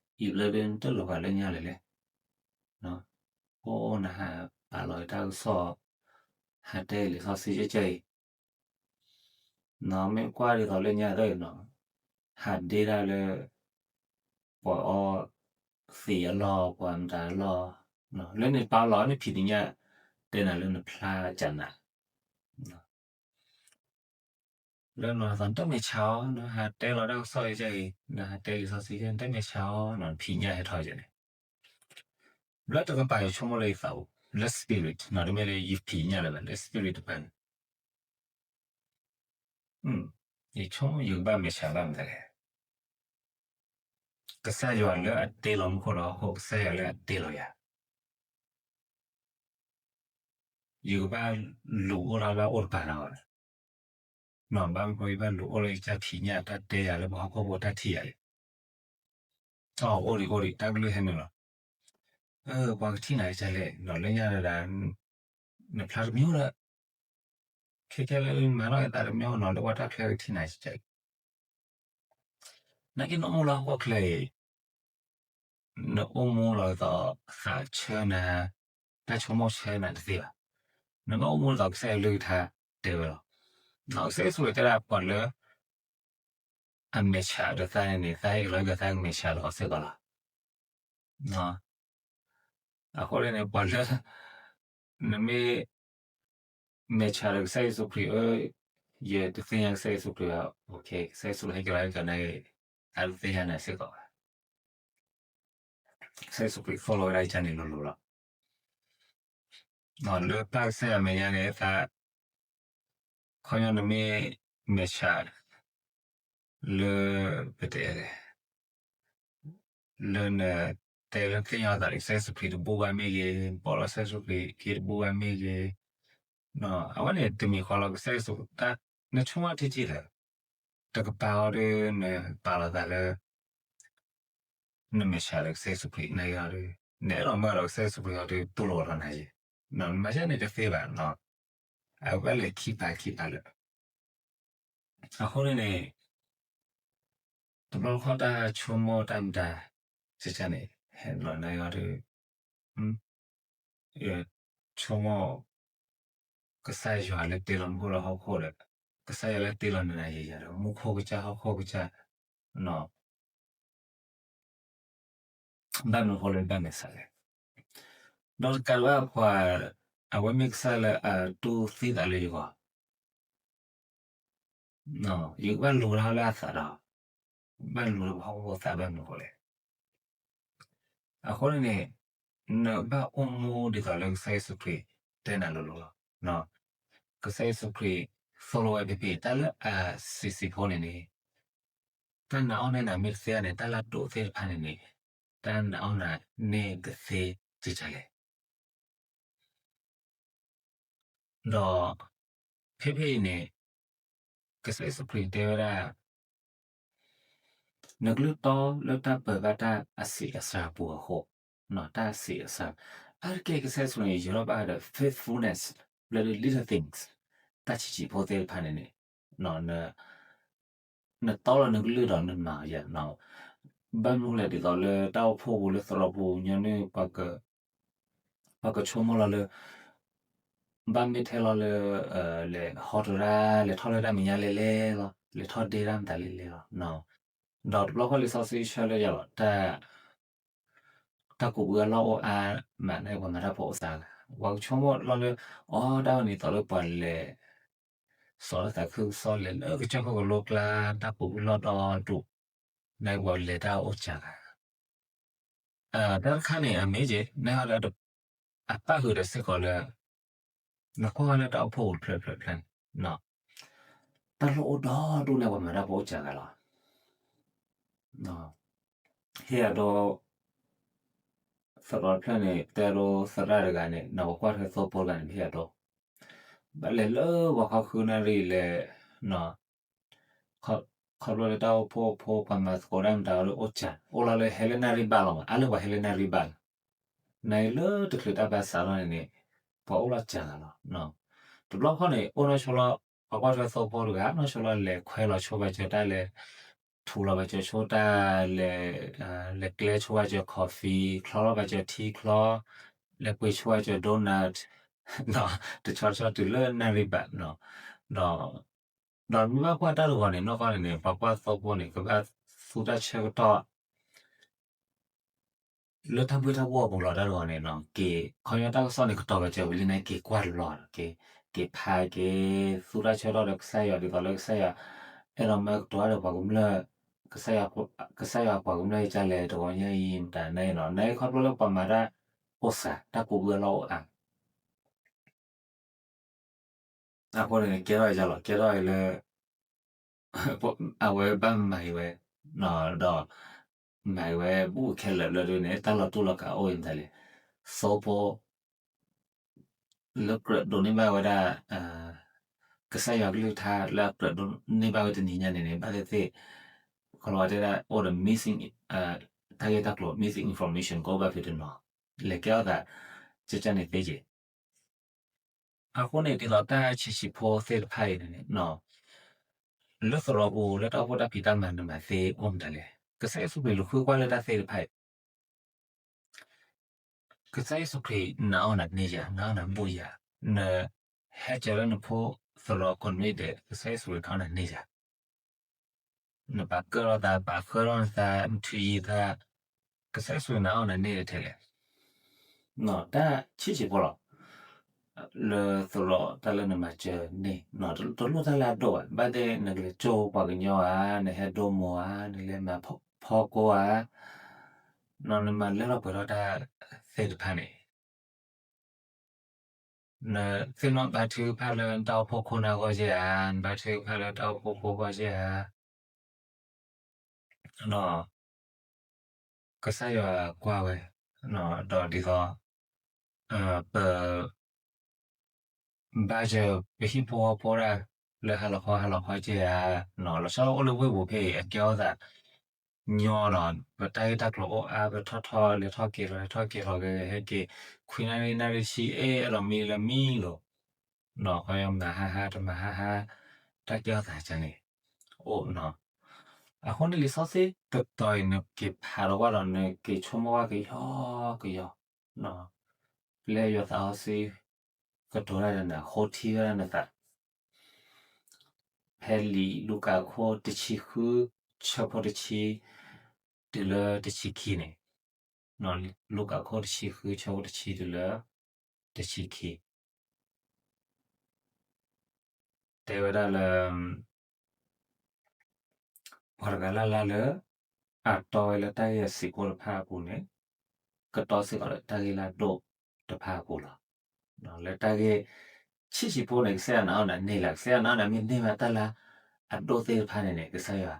ဒီး န အံၤဘျၢဒ်နတလိၣ်ဘၣ်လၢညါလဲၣ်လဲၣ်, အိၣ်နဟးပာ်လီၤတၢ်ကစီၣ် ဟးတဲလံာ်စီဆှံကဲကဲအံၤ နီၢ်မ့ၢ်ကွၢ်ဒ်သိးလၢညါတၢ်အံၤနီၤ ဟးဒ့ဒၣ်လၢ ပှၤအီသံးအလီၢ် ပှၤမတၤအလီၢ်, လၢနပာ်လီၤနဖံးနညၣ် တဲနၤလၢနဖျါကနၤ လၢနသးနတမဲာ်ဆှးအီၤ နဟးတဲလီၤတၢ်ကစီၣ်အံၤ နဟးတဲလံာ်စီဆှံ နတမဲာ်ဆှးအီၤ နဖံးညၣ်ဟဲထီၣ်ကဲန့ၣ် ဘျီတကပၤယဆိကမိၣ်လၢယသးပူၤ လၢ spirit နီၤ တမ့ၢ်လၢယဖံးညၣ်လၢၤဘၣ် လၢ spirit တဖၣ်န့ၣ် ယဆိကမိၣ်ယကဘၣ်မဲာ်ဆှးဘၣ်မတၤလဲၣ် ကစၢ်ယွၤလၢအတ့လီၤမူခိၣ်ဒီးဟီၣ်ခိၣ်, ကစၢ်ယွၤလၢအတ့လီၤယၤ, ယကဘၣ်လူၤအိၣ်ထီၣ်လၢအအိၣ်တပၤနီၤ, ဘၣ်မနုၤဃိယဘၣ်လူၤအိၣ်လၢယကစၢ်ဖံးညၣ်တၢ်တဲယၤလၢပှၤဟီၣ်ခိၣ်ဖိတၢ်ထံၣ်ယၤလဲၣ်. အိၣ်ဒံးအိၣ်ဒံး တၢ်ကလုၢ်ဟဲနုာ်လီၤ. ပှၤကထံၣ်နၤကလဲၣ်, လၢညါဒၣ် နဖျါတမံၤဒီး ခဲခဲလၢမၤထီၣ်အသးတမံၤနီၤ လၢပှၤတၢ်ဖျါကထံၣ်နၤကလဲၣ်. နာ်က့နအိၣ်မူလၢဟီၣ်ခိၣ်ချၢအံၤ နအိၣ်မူလီၤသိးသးဆၢနၤ, တၢ်ဆိကမိၣ်ဆၢနၤတသ့ဘၣ်. နမ့ၢ်အိၣ်မူလီၤသိးကစၢ်ယွၤကလုၢ်ကထါတဲဝဲလီၤ. ကစၢ်ယ့ၣ်ၡူးခရံာ်တဲဒၣ်ပှၤလၢ အမဲာ်ဆှးဒီးသးန့ၣ်န့ၣ် သးဟ့ၣ်ကလီၤက့ၤသးကမဲာ်ဆှးလီၤစ့ၢ်ကီးလီၤ. အဃိန့ၣ်န့ၣ် ပှၤလၢ နမ့ၢ် မဲာ်ဆှးဒီးကစၢ်ယ့ၣ်ၡူးခရံာ်ဧၢ, ယတသ့ၣ်ညါကစၢ်ယ့ၣ်ၡူးခရံာ်ဘၣ်, ကစၢ်ယ့ၣ်ၡူးဟဲက့ၤလီၤဟဲက့ၤန့ၣ် အတသ့ၣ်ညါနၤစ့ၢ်ကီးဘၣ်. ကစၢ်ယ့ၣ်ၡူးခရံာ်သိၣ်လိဝဲဒၣ်ယကန့ၣ်လိၤလိၤလီၤ. လၢပၢ်ကစၢ်ယွၤမဲာ်ညါန့ၣ် သး ခီပညီနမ့ၢ်မဲာ်ဆှး လၢ ပတဲလဲၣ် လၢနတဲလၢသ့ၣ်ညါသးဒီး ကစၢ်ယ့ၣ်ၡူးခရံာ်တဘူၣ်ဘၣ်မ့ၢ်ဂ့ၤ, နပိာ်လီၤကစၢ်ယ့ၣ်ၡူးခရံာ်က့ၤတဘူၣ်ဘၣ်မ့ၢ်ဂ့ၤ, အဝဲန့ၣ်တမံၤဃီလီၤ ကစၢ်ယ့ၣ်ၡူး နဆိကမိၣ်ထံထံလၢ တကပၤအီၤဒီးနပာ်လီၤသးလၢ နမဲာ်ဆှးလၢကစၢ်ယ့ၣ်ၡူးခရံာ်န့ၣ်ဒီး နအဲၣ်ဒိးမၤဒီးကစၢ်ယ့ၣ်ၡူးခရံာ်အီၤဒီး တူၢ်လိာ်လီၤနၤယဲ, နမၤယဲန့ၣ်တသ့ဘၣ်နီၤ, အဝဲလဲၤခံပာ်ခံပာ်လၢ အဃိန့ၣ်န့ၣ် တဘျီတခီၣ်တၢ်ဆိကမိၣ်တၢ်မတၤ ကကန့ၣ် ဟဲလီၤနၤယဲဒီး ဆိကမိၣ် ကစၢ်ယွၤလၢတ့လီၤမူခိၣ်ဒီးဟီၣ်ခိၣ်ဒီး ကစၢ်ယွၤလၢတ့လီၤနၤယဲယၤဒီး မူခိၣ်ကစၢ်ဟီၣ်ခိၣ်ကစၢ် ဘၣ်မနုၤဃိလၢဘၣ်မဲာ်ဆှးလဲၣ်. ဒီးတကးဒံးဘၣ်ပှၤ အဝဲမ့ၢ်ကစၢ်လၢအတူၢ်သံသးလၢယဂီၢ်, ယကဘၣ်လူၤထီၣ်လၢအသးဒီး ဘၣ်လူၤလၢပှၤဟီၣ်ခိၣ်ဖိသးဘၣ်မနုၤဃိလဲၣ်. အဃိန့ၣ်န့ၣ် နဘၣ်အိၣ်မူဒ်သိးလၢကစၢ်ယ့ၣ်ၡူးခရံာ်တဲနၤလိၤလိၤလီၤ. ကစၢ်ယ့ၣ်ၡူးခရံာ်သိၣ်လိဝဲဖဲဖဲ တၢ်လၢအဆံးဆံးဖိန့ၣ်န့ၣ် တၢ်နာ်အီၣ်န့ၢ်နၤမ့ၢ်တသ့န့ၣ် တၢ်လၢအဒိၣ်သ့ၣ်တဖၣ်န့ၣ်န့ၣ် တၢ်နာ်အီၣ်နၤန့ၢ်ကသ့ကကလဲၣ်. ဒီး ဖဲဖဲအံၤန့ၣ် ကစၢ်ယ့ၣ်ၡူးခရံာ်တဲဝဲဒၣ် နကလုၢ်တီလၢတၢ်ပၢၤဘၣ်တၢ်အဆံးအစှၤအပူၤအဃိ, တၢ်အဆံးအစှၤ, အါတက့ၢ်ကစၢ်ယ့ၣ်ၡူးန့ၣ် ယံၤထီၣ်ဘၣ်ဒီး faithfulness လၢ little things တၢ်ဆံးဆံးဖိသ့ၣ်တဖၣ်န့ၣ်န့ၣ် နတီလီၤနကလုၢ်ဒီးနမၤယၤ, ဘၣ်မနုၤလဲၣ်ဒ်သိးလၢတၢ်အိၣ်ဖှိၣ်ပူၤလၢသရိာ်ပူၤညီနုၢ် ပှၤကဆိကမိၣ်လီၤလၢ ဘၣ်မ့ၢ်ထဲလီၤလၢ လဲၤဟီတရၣ် လဲၤထီၣ်လၢတၢ်မဲာ်ညါလဲၤလဲၤလီၤ လဲၤထီၣ်ဒ့တၢ်မတၤလဲၤလဲၤလီၤ. ဒီးတဘျီဃီလံာ်စီဆှံဆၢလၢယၤလီၤ တၢ် တၢ်ကူးဘုအလီၢ်အိၣ်အါမးန့ၣ် ပှၤမၤတၢ်ဖိအိၣ်စှၤဂၤ ပှၤကဆိကမိၣ်လီၤလၢ အီ တၢ်ဝဲန့ၣ်သိးလၢပှၤလဲၤ စီၤလၢသးခုကစီၣ်လဲၤလၢကစၢၢ်ခိၣ်ကလိကျါ တၢ်ကူးဘုလီၢ်ဒီဒူၣ် န့ၣ်ပှၤလဲၤတၢ်အိၣ်စှၤဂၤ တၢ်တခါန့ၣ် အမ့ၢ်က့ နဟီဒီး အပၣ်ဃုာ်ဒီးစ့ၢ်ကီးလၢ နကွၢ်ဝဲလၢတၢ်အိၣ်ဖှိၣ်ပူၤတဖျၢၣ်တဖျၢၣ်တဖျၢၣ်န့ၣ် တၢ်လိၣ်အိၣ်ဒီဒူၣ်န့ၣ် ပှၤမၤတၢ်ဖိအိၣ်စှၤဂၤလီၤ. ဟ့ၣ်အဒိ သရိာ်တဖျၢၣ်န့ၣ် တဲဒိသရၣ်တဂၤန့ၣ် နီၢ်ပှၤကွၢ်ထွဲသိဖိတဂၤန့ၣ် ပဟ့ၣ်အဒိ ဘၣ်လဲၤလၢပှၤခီဃုနၣ်ရံၣ်လဲၤ ခီဖျိလၢတၢ်အိၣ်ဖှိၣ်ဖိ ပှၤမၤသကိးတၢ်မတၤအီၤလၢအိၣ်စှၤ အိၣ်လီၤလၢဟဲလၢနၣ်ရံၣ်ဘၣ်လီၤမး အါလၢပှၤဟဲလၢနၣ်ရံၣ်ဘၣ်လီၤ. နအံၤလၢတချုးတၢ်ဘၣ်စးထီၣ်န့ၣ်န့ၣ် ပှၤအိၣ်လီၤစှၤဂၤလီၤ. တဘျီဃီန့ၣ် အိၣ်နီၢ်ဆိလီၤ ပှၤကွၢ်ထွဲသိဖိတဂၤ နီၢ်ဆိလီၤလဲၤခွဲလီၤဆိဘၣ်စၢၤတၢ်လဲၤ ထူးလီၤဘၣ်စၢၤဆိတၢ်လဲၤ လဲၤကျဲဆိဘၣ်စၢၤ coffee ချီလီၤဘၣ်စၢၤ ထံချီ လဲၤပှ့ၤဆိဘၣ်စၢၤ donut တဆီတဆီတုၤလၢနၣ်ရံၣ်ဘၣ် ဒီး ဒီးမ့ၢ်ဘၣ်ကွၢ်တၢ်တဂီၤန့ၣ် နီၢ်ကီၢ်န့ၣ်န့ၣ် ပှၤကွၢ်သိဖိန့ၣ် ကဘၣ်သူတၢ်ဆၢကတီၢ် လၢတၢ်ဘှ့ၣ်တၢ်ဘှီၣ်အပူၤလီၤတၢ်တဂီၤန့ၣ်နီၤ, က့ၤ ခီပညီတၢ်ကစီၣ်န့ၣ် ကတီၤပာ်စၢၤဝံၤလံန့ၣ် က့ၤကွၢ်တဘျီ, က့ၤဖးက့ၤ သူတၢ်ဆၢကတီၢ်ဒီးကစၢ်ယွၤဒ်သိးလၢကစၢ်ယွၤ အဲၣ်ဒိးမၢကတိၤတၢ်ဒီးပှၤကမျၢၢ်, ကစၢ်ယွၤ ကစၢ်ယွၤပှၤကမျၢၢ်အံၤကလဲၣ် တဂီၤညါအံၤ မတၤန့ၣ်နီၤ, နခီဖျိလၢပှၤမၤတၢ်အိၣ်စှၤ တၢ်ကူးဘုအလီၢ်အိၣ်အါ အဃိန့ၣ် ကဲထီၣ်အံၤလီၤ, ကဲထီၣ်အံၤလၢ အဝဲဘၣ်မၤအံၤဝဲ, ဒီး မၤဝဲဘူၣ်ခဲလၢာ်လၢဒ်န့ၣ် တၢ်လီၤတူၢ်လီၤကာ်အိၣ်အံၤမတၤလဲၣ်, သိဖိ လၢကြၢးဒိးန့ၢ်ဘၣ်ဝဲဒၣ် ကစၢ်ယွၤကလုၢ်ကထါလၢအကြၢးဒိးန့ၢ်ဘၣ်ဝဲတနံၤညါန့ၣ်န့ၣ် ဘၣ်သ့ၣ်သ့ၣ် ခီလီၤဝဲတဲဒၣ်အိၣ်ဒီး missing တၢ်ဂ့ၢ်တၢ်ကျိၤ misinformation ကအိၣ်ဘၣ်ဖဲတနီၤ လဲၤကဲထီၣ်သး ကကန့ၣ်သ့က့ၤ အဃိန့ၣ် ဒ်သိးတၢ်ဆံးဆံးဖိသ့ၣ်တဖၣ်အံၤန့ၣ်န့ၣ် လၢသရိာ်ပူၤ လၢတၢ်အိၣ်ဖှိၣ်တၢ်ဖံးတၢ်မၤနမၤသ့အိၣ်မတၤလဲၣ်. ကစၢ်ယ့ၣ်ၡူးခရံာ်လူၤဃုကွၢ်လၢတၢ်သ့ၣ်တဖၣ်အံၤ ကစၢ်ယ့ၣ်ၡူးခရံာ်နာ်အီၤနၤန့ၢ်ယၤ, နာ်အီၤနၤဘူၣ်ယၤ, နဟဲကၢၤလၢနဖိသရိာ်ကိးနွံဒဲး ကစၢ်ယ့ၣ်ၡူးခရံာ်နာ်အီၤနၤန့ၢ်ယၤ, နပာ်ကၢၢ်ထီၣ်သး ပာ်ဃၢထီၣ်နသး နထုးယံၤသး, ကစၢ်ယ့ၣ်ၡူးခရံာ်နာ်အီၤနၤန့ၢ်ထဲလဲၣ်. တၢ်ဆံးဆံးဖိလီၤ. လၢသရိာ်တၢ်လၢနမၤစၢၤန့ၣ် တလိၣ်တၢ်လၢအဒိၣ်ဘၣ်, ဘၣ်သ့ၣ်နကလဲၤကၠိပှၤကညီဧါ, နဟဲဒိမီၤဧါ, နလဲၤမၤဖီကိဧါ, နမၤလၢလီၤပှဲၤထီၣ်တၢ်သ့ၣ်တဖၣ်န့ၣ် နသ့ၣ်နီၣ်ဘါထုကဖၣ်လၢနတၢ်အိၣ်ဖှိၣ်ခိၣ်နၢ်အဂီၢ်ယဲၢ်ဧါ, နဘါထုကဖၣ်လၢတၢ်အိၣ်ဖှိၣ်ဖိအဂီၢ်ယဲၢ်ဧါ, ကစၢ်ယွၤကွၢ်ဝဲ, ဒီးဒ်သိး ပ ဘၣ်ယဲ ပဟံၣ်ဖိဃီဖိဒၣ် လၢဟါလီၤခီဟါလီၤခီကဲဧါ, လီၤဆီအိၣ်လၢဝ့ၢ်ပူၤဖဲအံၤ အကဲထီၣ်သးညီလီၤ, ပတၢ်ဂ့ၢ်တၢ်ကျိၤအိၣ်အါ, ပထီၣ်ထီၣ်လဲၤထီၣ်က့ၤလီၤ လဲၤထီၣ်က့ၤလီၤ ကဟဲက့ၤ ခွံနၣ်ရံၣ်နၣ်ရံၣ်ဆံ အဲၣ်အဲၣ်လီၤမံလၢမံလိၤ, ခီယမၤဟါဟါ တမၤဟါဟါ, တၢ်ကဲထီၣ်သးန့ၣ် အိၣ်နီၤ. အဃိန့ၣ်လံာ်စီဆှံတတီၤအံၤ နက့ၤဖးလီၤဝဲဒီး နက့ၤဆိကမိၣ်ဝဲကယီကယီ ပျဲယွၤသးစီဆှံ ကတိၤတၢ်ဒီးနၤ ဃိထံဝဲဒၣ်နသး, ဖဲလံာ်လူၤကၣ်အခိၣ်တဆံဃု ဆၢဖိတဆံ တုၤလၢတဆံခံန့ၣ်, လူၤကၣ်အခိၣ်တဆံဃု ဆၢဖိတဆံတုၤလၢ တဆံခံ တဲဝဲဒၣ်လၢ ပှၤတဂၤလၢ်လၢ်လၢ အတီဝဲလၢတၢ်ဂ့ၢ်အဆံးဖိတဖၣ်အပူၤန့ၣ် ကတီစ့ၢ်ကီးဒီးတၢ်ဂ့ၢ်လၢအဒိၣ်တဖၣ်အပူၤလီၤ. လၢတၢ်ဂ့ၢ်ဆံးဆံးဖိန့ၣ် ကစၢ်ယွၤနာ်အီၤနၤန့ၢ်လၢၤ, ကစၢ်ယွၤနာ်အီၤနၤမ့ၢ်န့ၢ်ဘၣ်တၢ်လၢအဒိၣ်သ့ၣ်တဖၣ်န့ၣ်န့ၣ် ကစၢ်ယွၤ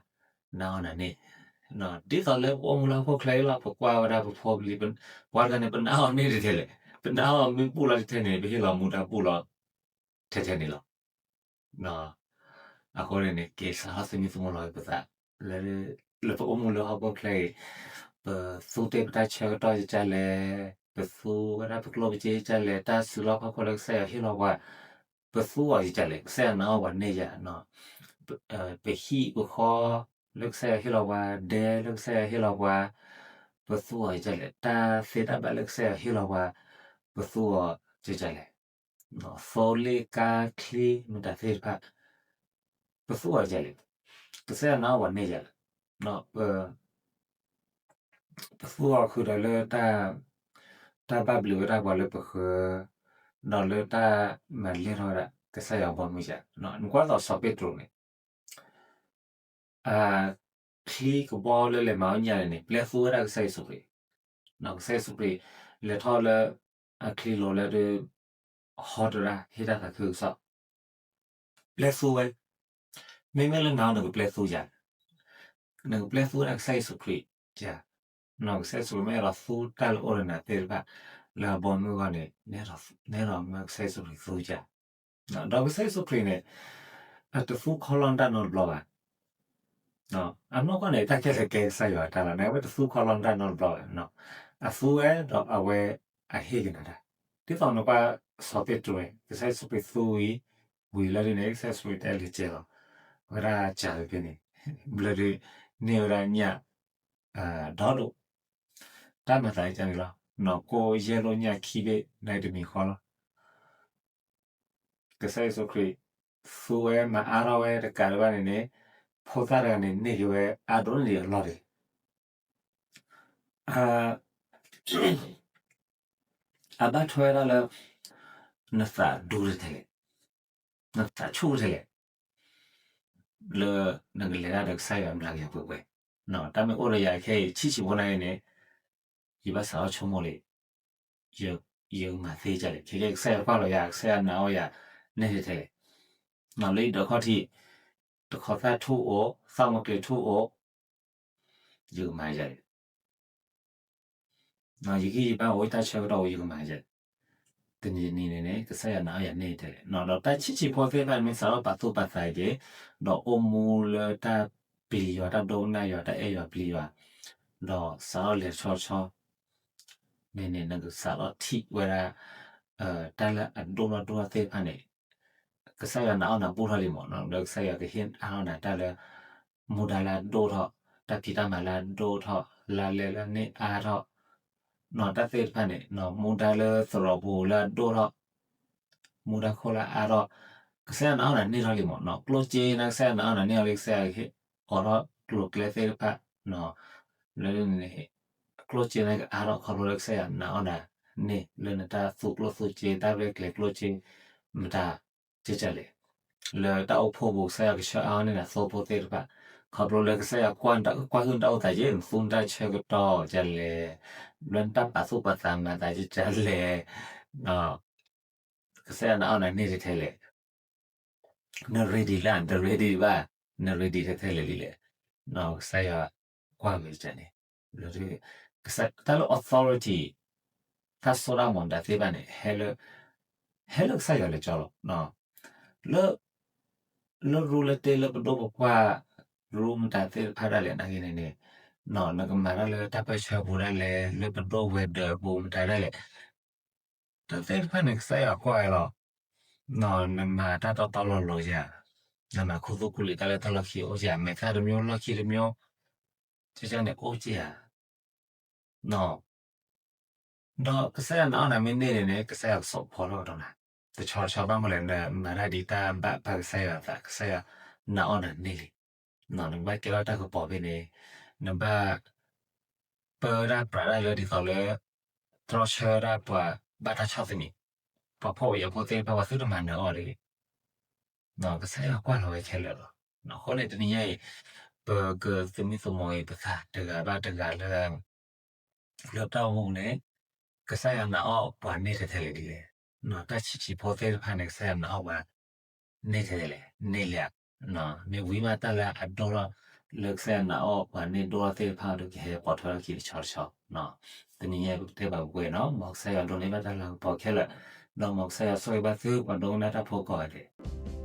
နာ်အီၤနၤန့ၢ်, ဒ်သိးလၢပအိၣ်မူလၢဟီၣ်ခိၣ်ချၢအံၤလီၤ ပကွၢ်ဝဲဒၣ်ပဖိပလံၤ ပှၤတဂၤန့ၣ် ပနာ်အီၤန့ၢ်ထဲလဲၣ်, ပနာ်အီၤမ့ၢ်ဘူၣ်လီၤထဲန့ၣ် ပဟ့ၣ်လီၤမူဒါဘူၣ်လီၤ ထဲထဲန့ၣ်လီၤ. အဃိန့ၣ်န့ၣ် က့ၤစးထီၣ်သမံသမိးလီၤပသး လၢ လၢပအိၣ်မူလၢဟီၣ်ခိၣ်ချၢအံၤ ပသူတ့ၢ်ပတၢ်ဆၢကတီၢ်ယကလဲၣ်, ပသူဝဲဒၣ်ပကျိၣ်ပစ့ယကလဲၣ်, တၢ်စုလီၢ်ခီၣ်ခိၣ်လၢကစၢ်ယွၤဟ့ၣ်လီၤပှၤ ပသူအီၤယကလဲၣ်, ကစၢ်ယွၤနာ်အီၤပှၤန့ၢ်ယၤ, ပဟံၣ်ပဃီလၢကစၢ်ယွၤဟ့ၣ်လီၤပှၤ, ဒဲလၢကစၢ်ယွၤဟ့ၣ်လီၤပှၤ, ပသူအီၤယကလဲၣ်, တၢ်သ့တၢ်ဘၣ်လၢကစၢ်ယွၤဟ့ၣ်လီၤပှၤ, ပသူအီၤယကလဲၣ်, သိလ့ၣ်ကါချံမတၤသ့ၣ်တဖၣ်, ပသူအီၤယကလဲၣ်, ကစၢ်ယွၤနာ်အီၤပှၤန့ၢ်ယၤလီၤ. ပ ပသူအီၤဃုာ်ဒီးလၢ တၢ်ဘၣ်ဘျုးဝဲဒၣ်ပှၤလၢပဃၢၤ, ဒီးလၢတၢ်မၤလဲၢ်ထီၣ်ဝဲဒၣ် ကစၢ်ယွၤဘီမုၢ်ယၤ, နကွၢ်သိးစီၤပ့းတရူးန့ၣ် အချံကဘီလၢလဲၤမၤအီၣ်ညၣ်န့ၣ်န့ၣ် ပျဲသူဝဲဒၣ်ကစၢ်ယ့ၣ်ၡူးခရံာ်, ကစၢ်ယ့ၣ်ၡူးခရံာ် လဲၤထီၣ်လၢ အချံလိၤလၢ ဟီတရၣ် ဟ့ၣ်တၢ်သးခုကစီၣ် ပျဲသူဝဲ, မ့မ့ၢ်လၢနၤ နကပျဲသူယၤ, နကပျဲသူဝဲဒၣ်ကစၢ်ယ့ၣ်ၡူးခရံာ်ယၤ, ကစၢ်ယ့ၣ်ၡူးခရံာ်မ့ၢ်အဲၣ်ဒိးသူတၢ်လၢအိၣ်ဒီးနၤသ့ၣ်တဖၣ် လၢအဘီမုၢ်အဂီၢ်န့ၣ် နအဲၣ်ဒိးမၢကစၢ်ယ့ၣ်ၡူးခရံာ်သူယၤ, ဒီးကစၢ်ယ့ၣ်ၡူးခရံာ်န့ၣ် အတသူခီလီၤတၢ်နီတဘျီဘၣ် အနီၢ်ကီၢ်န့ၣ် တၢ်ခဲလၢာ်ကဲကစၢ်ယွၤအတၢ်လီၤ, နဝဲတသူခီလီၤတၢ်နီတဘျီဘၣ်, အသူဝဲဒီးအဝဲအဟ့ၣ်က့ၤနၤတၢ်, ဒ်သိးနကွၢ်စီၤပ့းတရူးန့ၣ် ကစၢ်ယ့ၣ်ၡူးခရံာ်သူဝံၤ, ဝံၤလၢဒ်န့ၣ် ကစၢ်ယ့ၣ်ၡူးခရံာ်တဲလဲၤကဲလီၤ, ဝဲဒၣ်စၢ်ဖဲန့ၣ်, ဘျၢဒုးန့ၢ်ဝဲဒၣ်ညၣ် ဒီဒိၣ်, တၢ်မၤသးဒ်န့ၣ်လီၤ, နီၢ်ကိၢ်ယဲၢ်လိၣ်ညၣ်ခံဘ့ၣ် နတမံၤဃီလီၤ. ကစၢ်ယ့ၣ်ၡူးခရံာ် သူဝဲမၤအါထီၣ်ဝဲတကးဒံးဘၣ်န့ၣ်န့ၣ်, ဖိသၣ်တဂၤန့ၣ် န့ၢ်က့ၤဝဲအါဒိၣ်န့ၢ်ဒံးအလီၢ်တဂ့ၤ. အဘၣ်ထွဲဝဲဒၣ်လၢ နသးဒူထဲလဲၣ်, နသးဆူၣ်ထဲလဲၣ်, လၢနကလဲၤတၢ်ဒီးကစၢ်ယွၤမျးကယၤပှဲၤပှဲၤ, တၢ်မ့ၢ်အိၣ်ဒီးယၤခဲအံၤ ဆံးဆံးဖိနာ်က့န့ၣ်, ယဘၣ်စးထီၣ်ဆိကမိၣ်လံ, ယကမၤသ့ဒ်လဲၣ်, ခဲကဲကစၢ်ယွၤကွၢ်လီၤယၤ ကစၢ်ယွၤနာ်အီၤယၤ နဲၣ်ထဲလဲၣ်, လၢယဒၢးခီၣ်ထံး တခီသၣ်ထူၣ်အိၣ် သၣ်မုၢ်ကျ့ၤထူၣ်အိၣ်, ယကမၤဒ်လဲၣ် ယဂံၢ်ယဘါအိၣ် ယတၢ်ဆၢကတီၢ်အိၣ် ယကမၤယဲ တနံၤတနံၤန့ၣ်န့ၣ် ကစၢ်ယွၤနာ်အီၣ်ယၤန့ၢ်ထဲလဲၣ်. ဒီးတၢ်ဆံးဆံးဖိသ့ၣ်တဖၣ်န့ၣ် မ့ၢ်စးထီၣ်ပာ်သူၣ်ပာ်သးက့ၤ ဒီးအိၣ်မူလၢတၢ်ပျံၤယွၤ တၢ်ဒိကနၣ်ယွၤ တၢ်အဲၣ်ယွၤပျံၤယွၤ ဒီးစးထီၣ်လဲၤဆီဆီ န့ၣ်န့ၣ် နကစးထီၣ်ထံၣ်ဝဲဒၣ် တၢ်လၢအဒိၣ်ထီၣ်ဒိၣ်ထီၣ်သ့ၣ်တဖၣ်န့ၣ် ကစၢ်ယွၤနာ်အီၣ်နၤဘူးထီၣ်လံမးနီၤ. လၢကစၢ်ယွၤကဟ့ၣ်အါထီၣ်နၤတၢ်လၢ မူဒါလၢအဒိၣ်ထီၣ်, တၢ်ဖံးတၢ်မၤလၢအဒိၣ်ထီၣ်, လါလဲလၢအန့ၢ်အါထီၣ်, နီၤ တၢ်သ့ၣ်တဖၣ်န့ၣ် မူဒါလၢသရိာ်ပူၤလၢအဒိၣ်ထီၣ်, မူဒါခိၣ်လၢအအါထီၣ်, ကစၢ်ယွၤနာ်အီၣ်နၤန့ၢ်ထီၣ်လံမးနီၤ. ကျိၣ်စ့န့ၣ် ကစၢ်ယွၤနာ်အီၣ်နၤန့ၢ်အီၤလံ ကစၢ်ယွၤကဟ့ၣ်အိးထီၣ်ကျိၤကျဲသ့ၣ်တဖၣ် လၢန့ၣ် ကျိၣ်စ့န့ၣ်ကအါထီၣ်ခီဖျိလၢကစၢ်ယွၤနာ်အီၣ်နၤန့ၢ် လၢနတၢ်သူကျိၣ်သူစ့ တၢ်ရဲၣ်ကျဲၤကျိၣ်စ့ မတၤ ကကလဲၣ်. လၢတၢ်အိၣ်ဖှိၣ်ပူၤ ကစၢ်ယွၤကဆှၢအါထီၣ်န့ၢ်နၤသိဖိသ့ၣ်တဖၣ် ခီဖျိလၢကစၢ်ယွၤကွၢ်ဟုၣ်နတၢ်အိၣ်သးက့ၤ နသူနတၢ်ဆၢကတီၢ်ကလဲၣ်, လၢနတၢ်ပာ်သူၣ်ပာ်သးမၤသးကကလဲၣ် ကစၢ်ယွၤနာ်အီၣ်နၤန့ၢ်ထဲထဲလဲၣ်. န ready လၢ နတ ready ဘၣ်, န ready ထဲထဲလဲၣ်ဒ်လဲၣ်. ကစၢ်ယွၤကွၢ်ဝဲန့ၣ် တၢ်လၢ authority တၢ်စိတၢ်ကမီၤမတၤသ့ၣ်တဖၣ်န့ၣ် ဟဲလၢကစၢ်ယွၤလၢကၠီလီၤ. လၢ လၢရူလၢတ့လၢပဒိၣ်ပပှၢ် ရူမတၤသ့ၣ်တဖၣ်ဒၣ်လဲာ်နာ်က့န့ၣ်န့ၣ် နကမၤတၢ်လၢတၢ်ပၢၢ်ဆၢပူၤဒၣ်လဲာ် လၢပဒိၣ်ဝဲၤဒၢးပူၤမတၤဒၣ်လဲာ် တၢ်သ့ၣ်တဖၣ်န့ၣ် ကစၢ်ယွၤကွၢ်ဝဲလီၤ. နမၤတၢ်တီတီလိၤလိၤဧါ, နမၤခူသူၣ်ခူလံာ်တၢ်လၢတၢ်လီၢ်ခံအိၣ်ဧါ, မဲာ်သၣ်တမံၤ လီၢ်ခံတမံၤ ကကန့ၣ်အိၣ်က့ဧါ. ဒီးကစၢ်ယွၤနာ်အီၣ်နၤမ့ၢ်န့ၢ်န့ၣ်န့ၣ် ကစၢ်ယွၤကဆီၣ်ဖီထီၣ်ကဒီးနၤ တဆီတဆီဘၣ်မနုၤလဲၣ် နမၤတၢ်ဒ်တၢ်ဘၣ်ပာ်ကစၢ်ယွၤအသး ကစၢ်ယွၤနာ်အီၣ်နၤန့ၢ်လံ. နကဘၣ်ကဲထီၣ်တၢ်ကပီၤဖဲန့ၣ် နဘၣ် ပၢတၢ်ပြးတၢ်လၢဒ်သိးလၢ တြီဆၢဒၣ်ပှၤဘၣ်တၢ်ဆီၣ်သနံး, ပှၤဖှီၣ်ဖိယာ်ဖိသ့ၣ်တဖၣ် ပှၤသုတမၤနၢၤအီၤတဂ့ၤ. ကစၢ်ယွၤကွၢ်လီၤဝဲခဲလၢာ်လီၤ. အဃိန့ၣ် တနံၤညါအံၤ ပကသမံသမိးအံၤပသးတဂၤဘၣ်တဂၤလၢ လၢတၢ်အိၣ်မူန့ၣ် ကစၢ်ယွၤနာ်အီၣ်ပှၤန့ၢ်ထဲထဲလဲၣ်ဒ်လဲၣ်. တၢ်ဆံးဆံးဖိသ့ၣ်တဖၣ်န့ၣ် ကစၢ်ယွၤနာ်အီၣ်ပှၤ န့ၢ်ထဲလဲၣ်, န့ၢ်လံဧါ. မ့ၢ်ဝံၤမးတၢ်လၢအဒိၣ်ထီၣ် လၢကစၢ်ယွၤနာ်အီၣ်ပှၤန့ၢ်ဒိၣ်ထီၣ်သ့ၣ်တဖၣ်ဒီး ကဟဲပိာ်ထွဲထီၣ်ခံတဆီတဆီ. တနံၤညါပကတဲဘၣ်ပှဲၤနီၤ, မ်ကစၢ်ယွၤဒိးန့ၢ်ဘၣ်တၢ်လၤကပီၤခဲလၢာ်, ဒီးမ်ကစၢ်ယွၤဆိၣ်ဂ့ၤဘၣ်သုပှၤဒိကနၣ်တၢ်ဖိကိးဂၤဒဲး.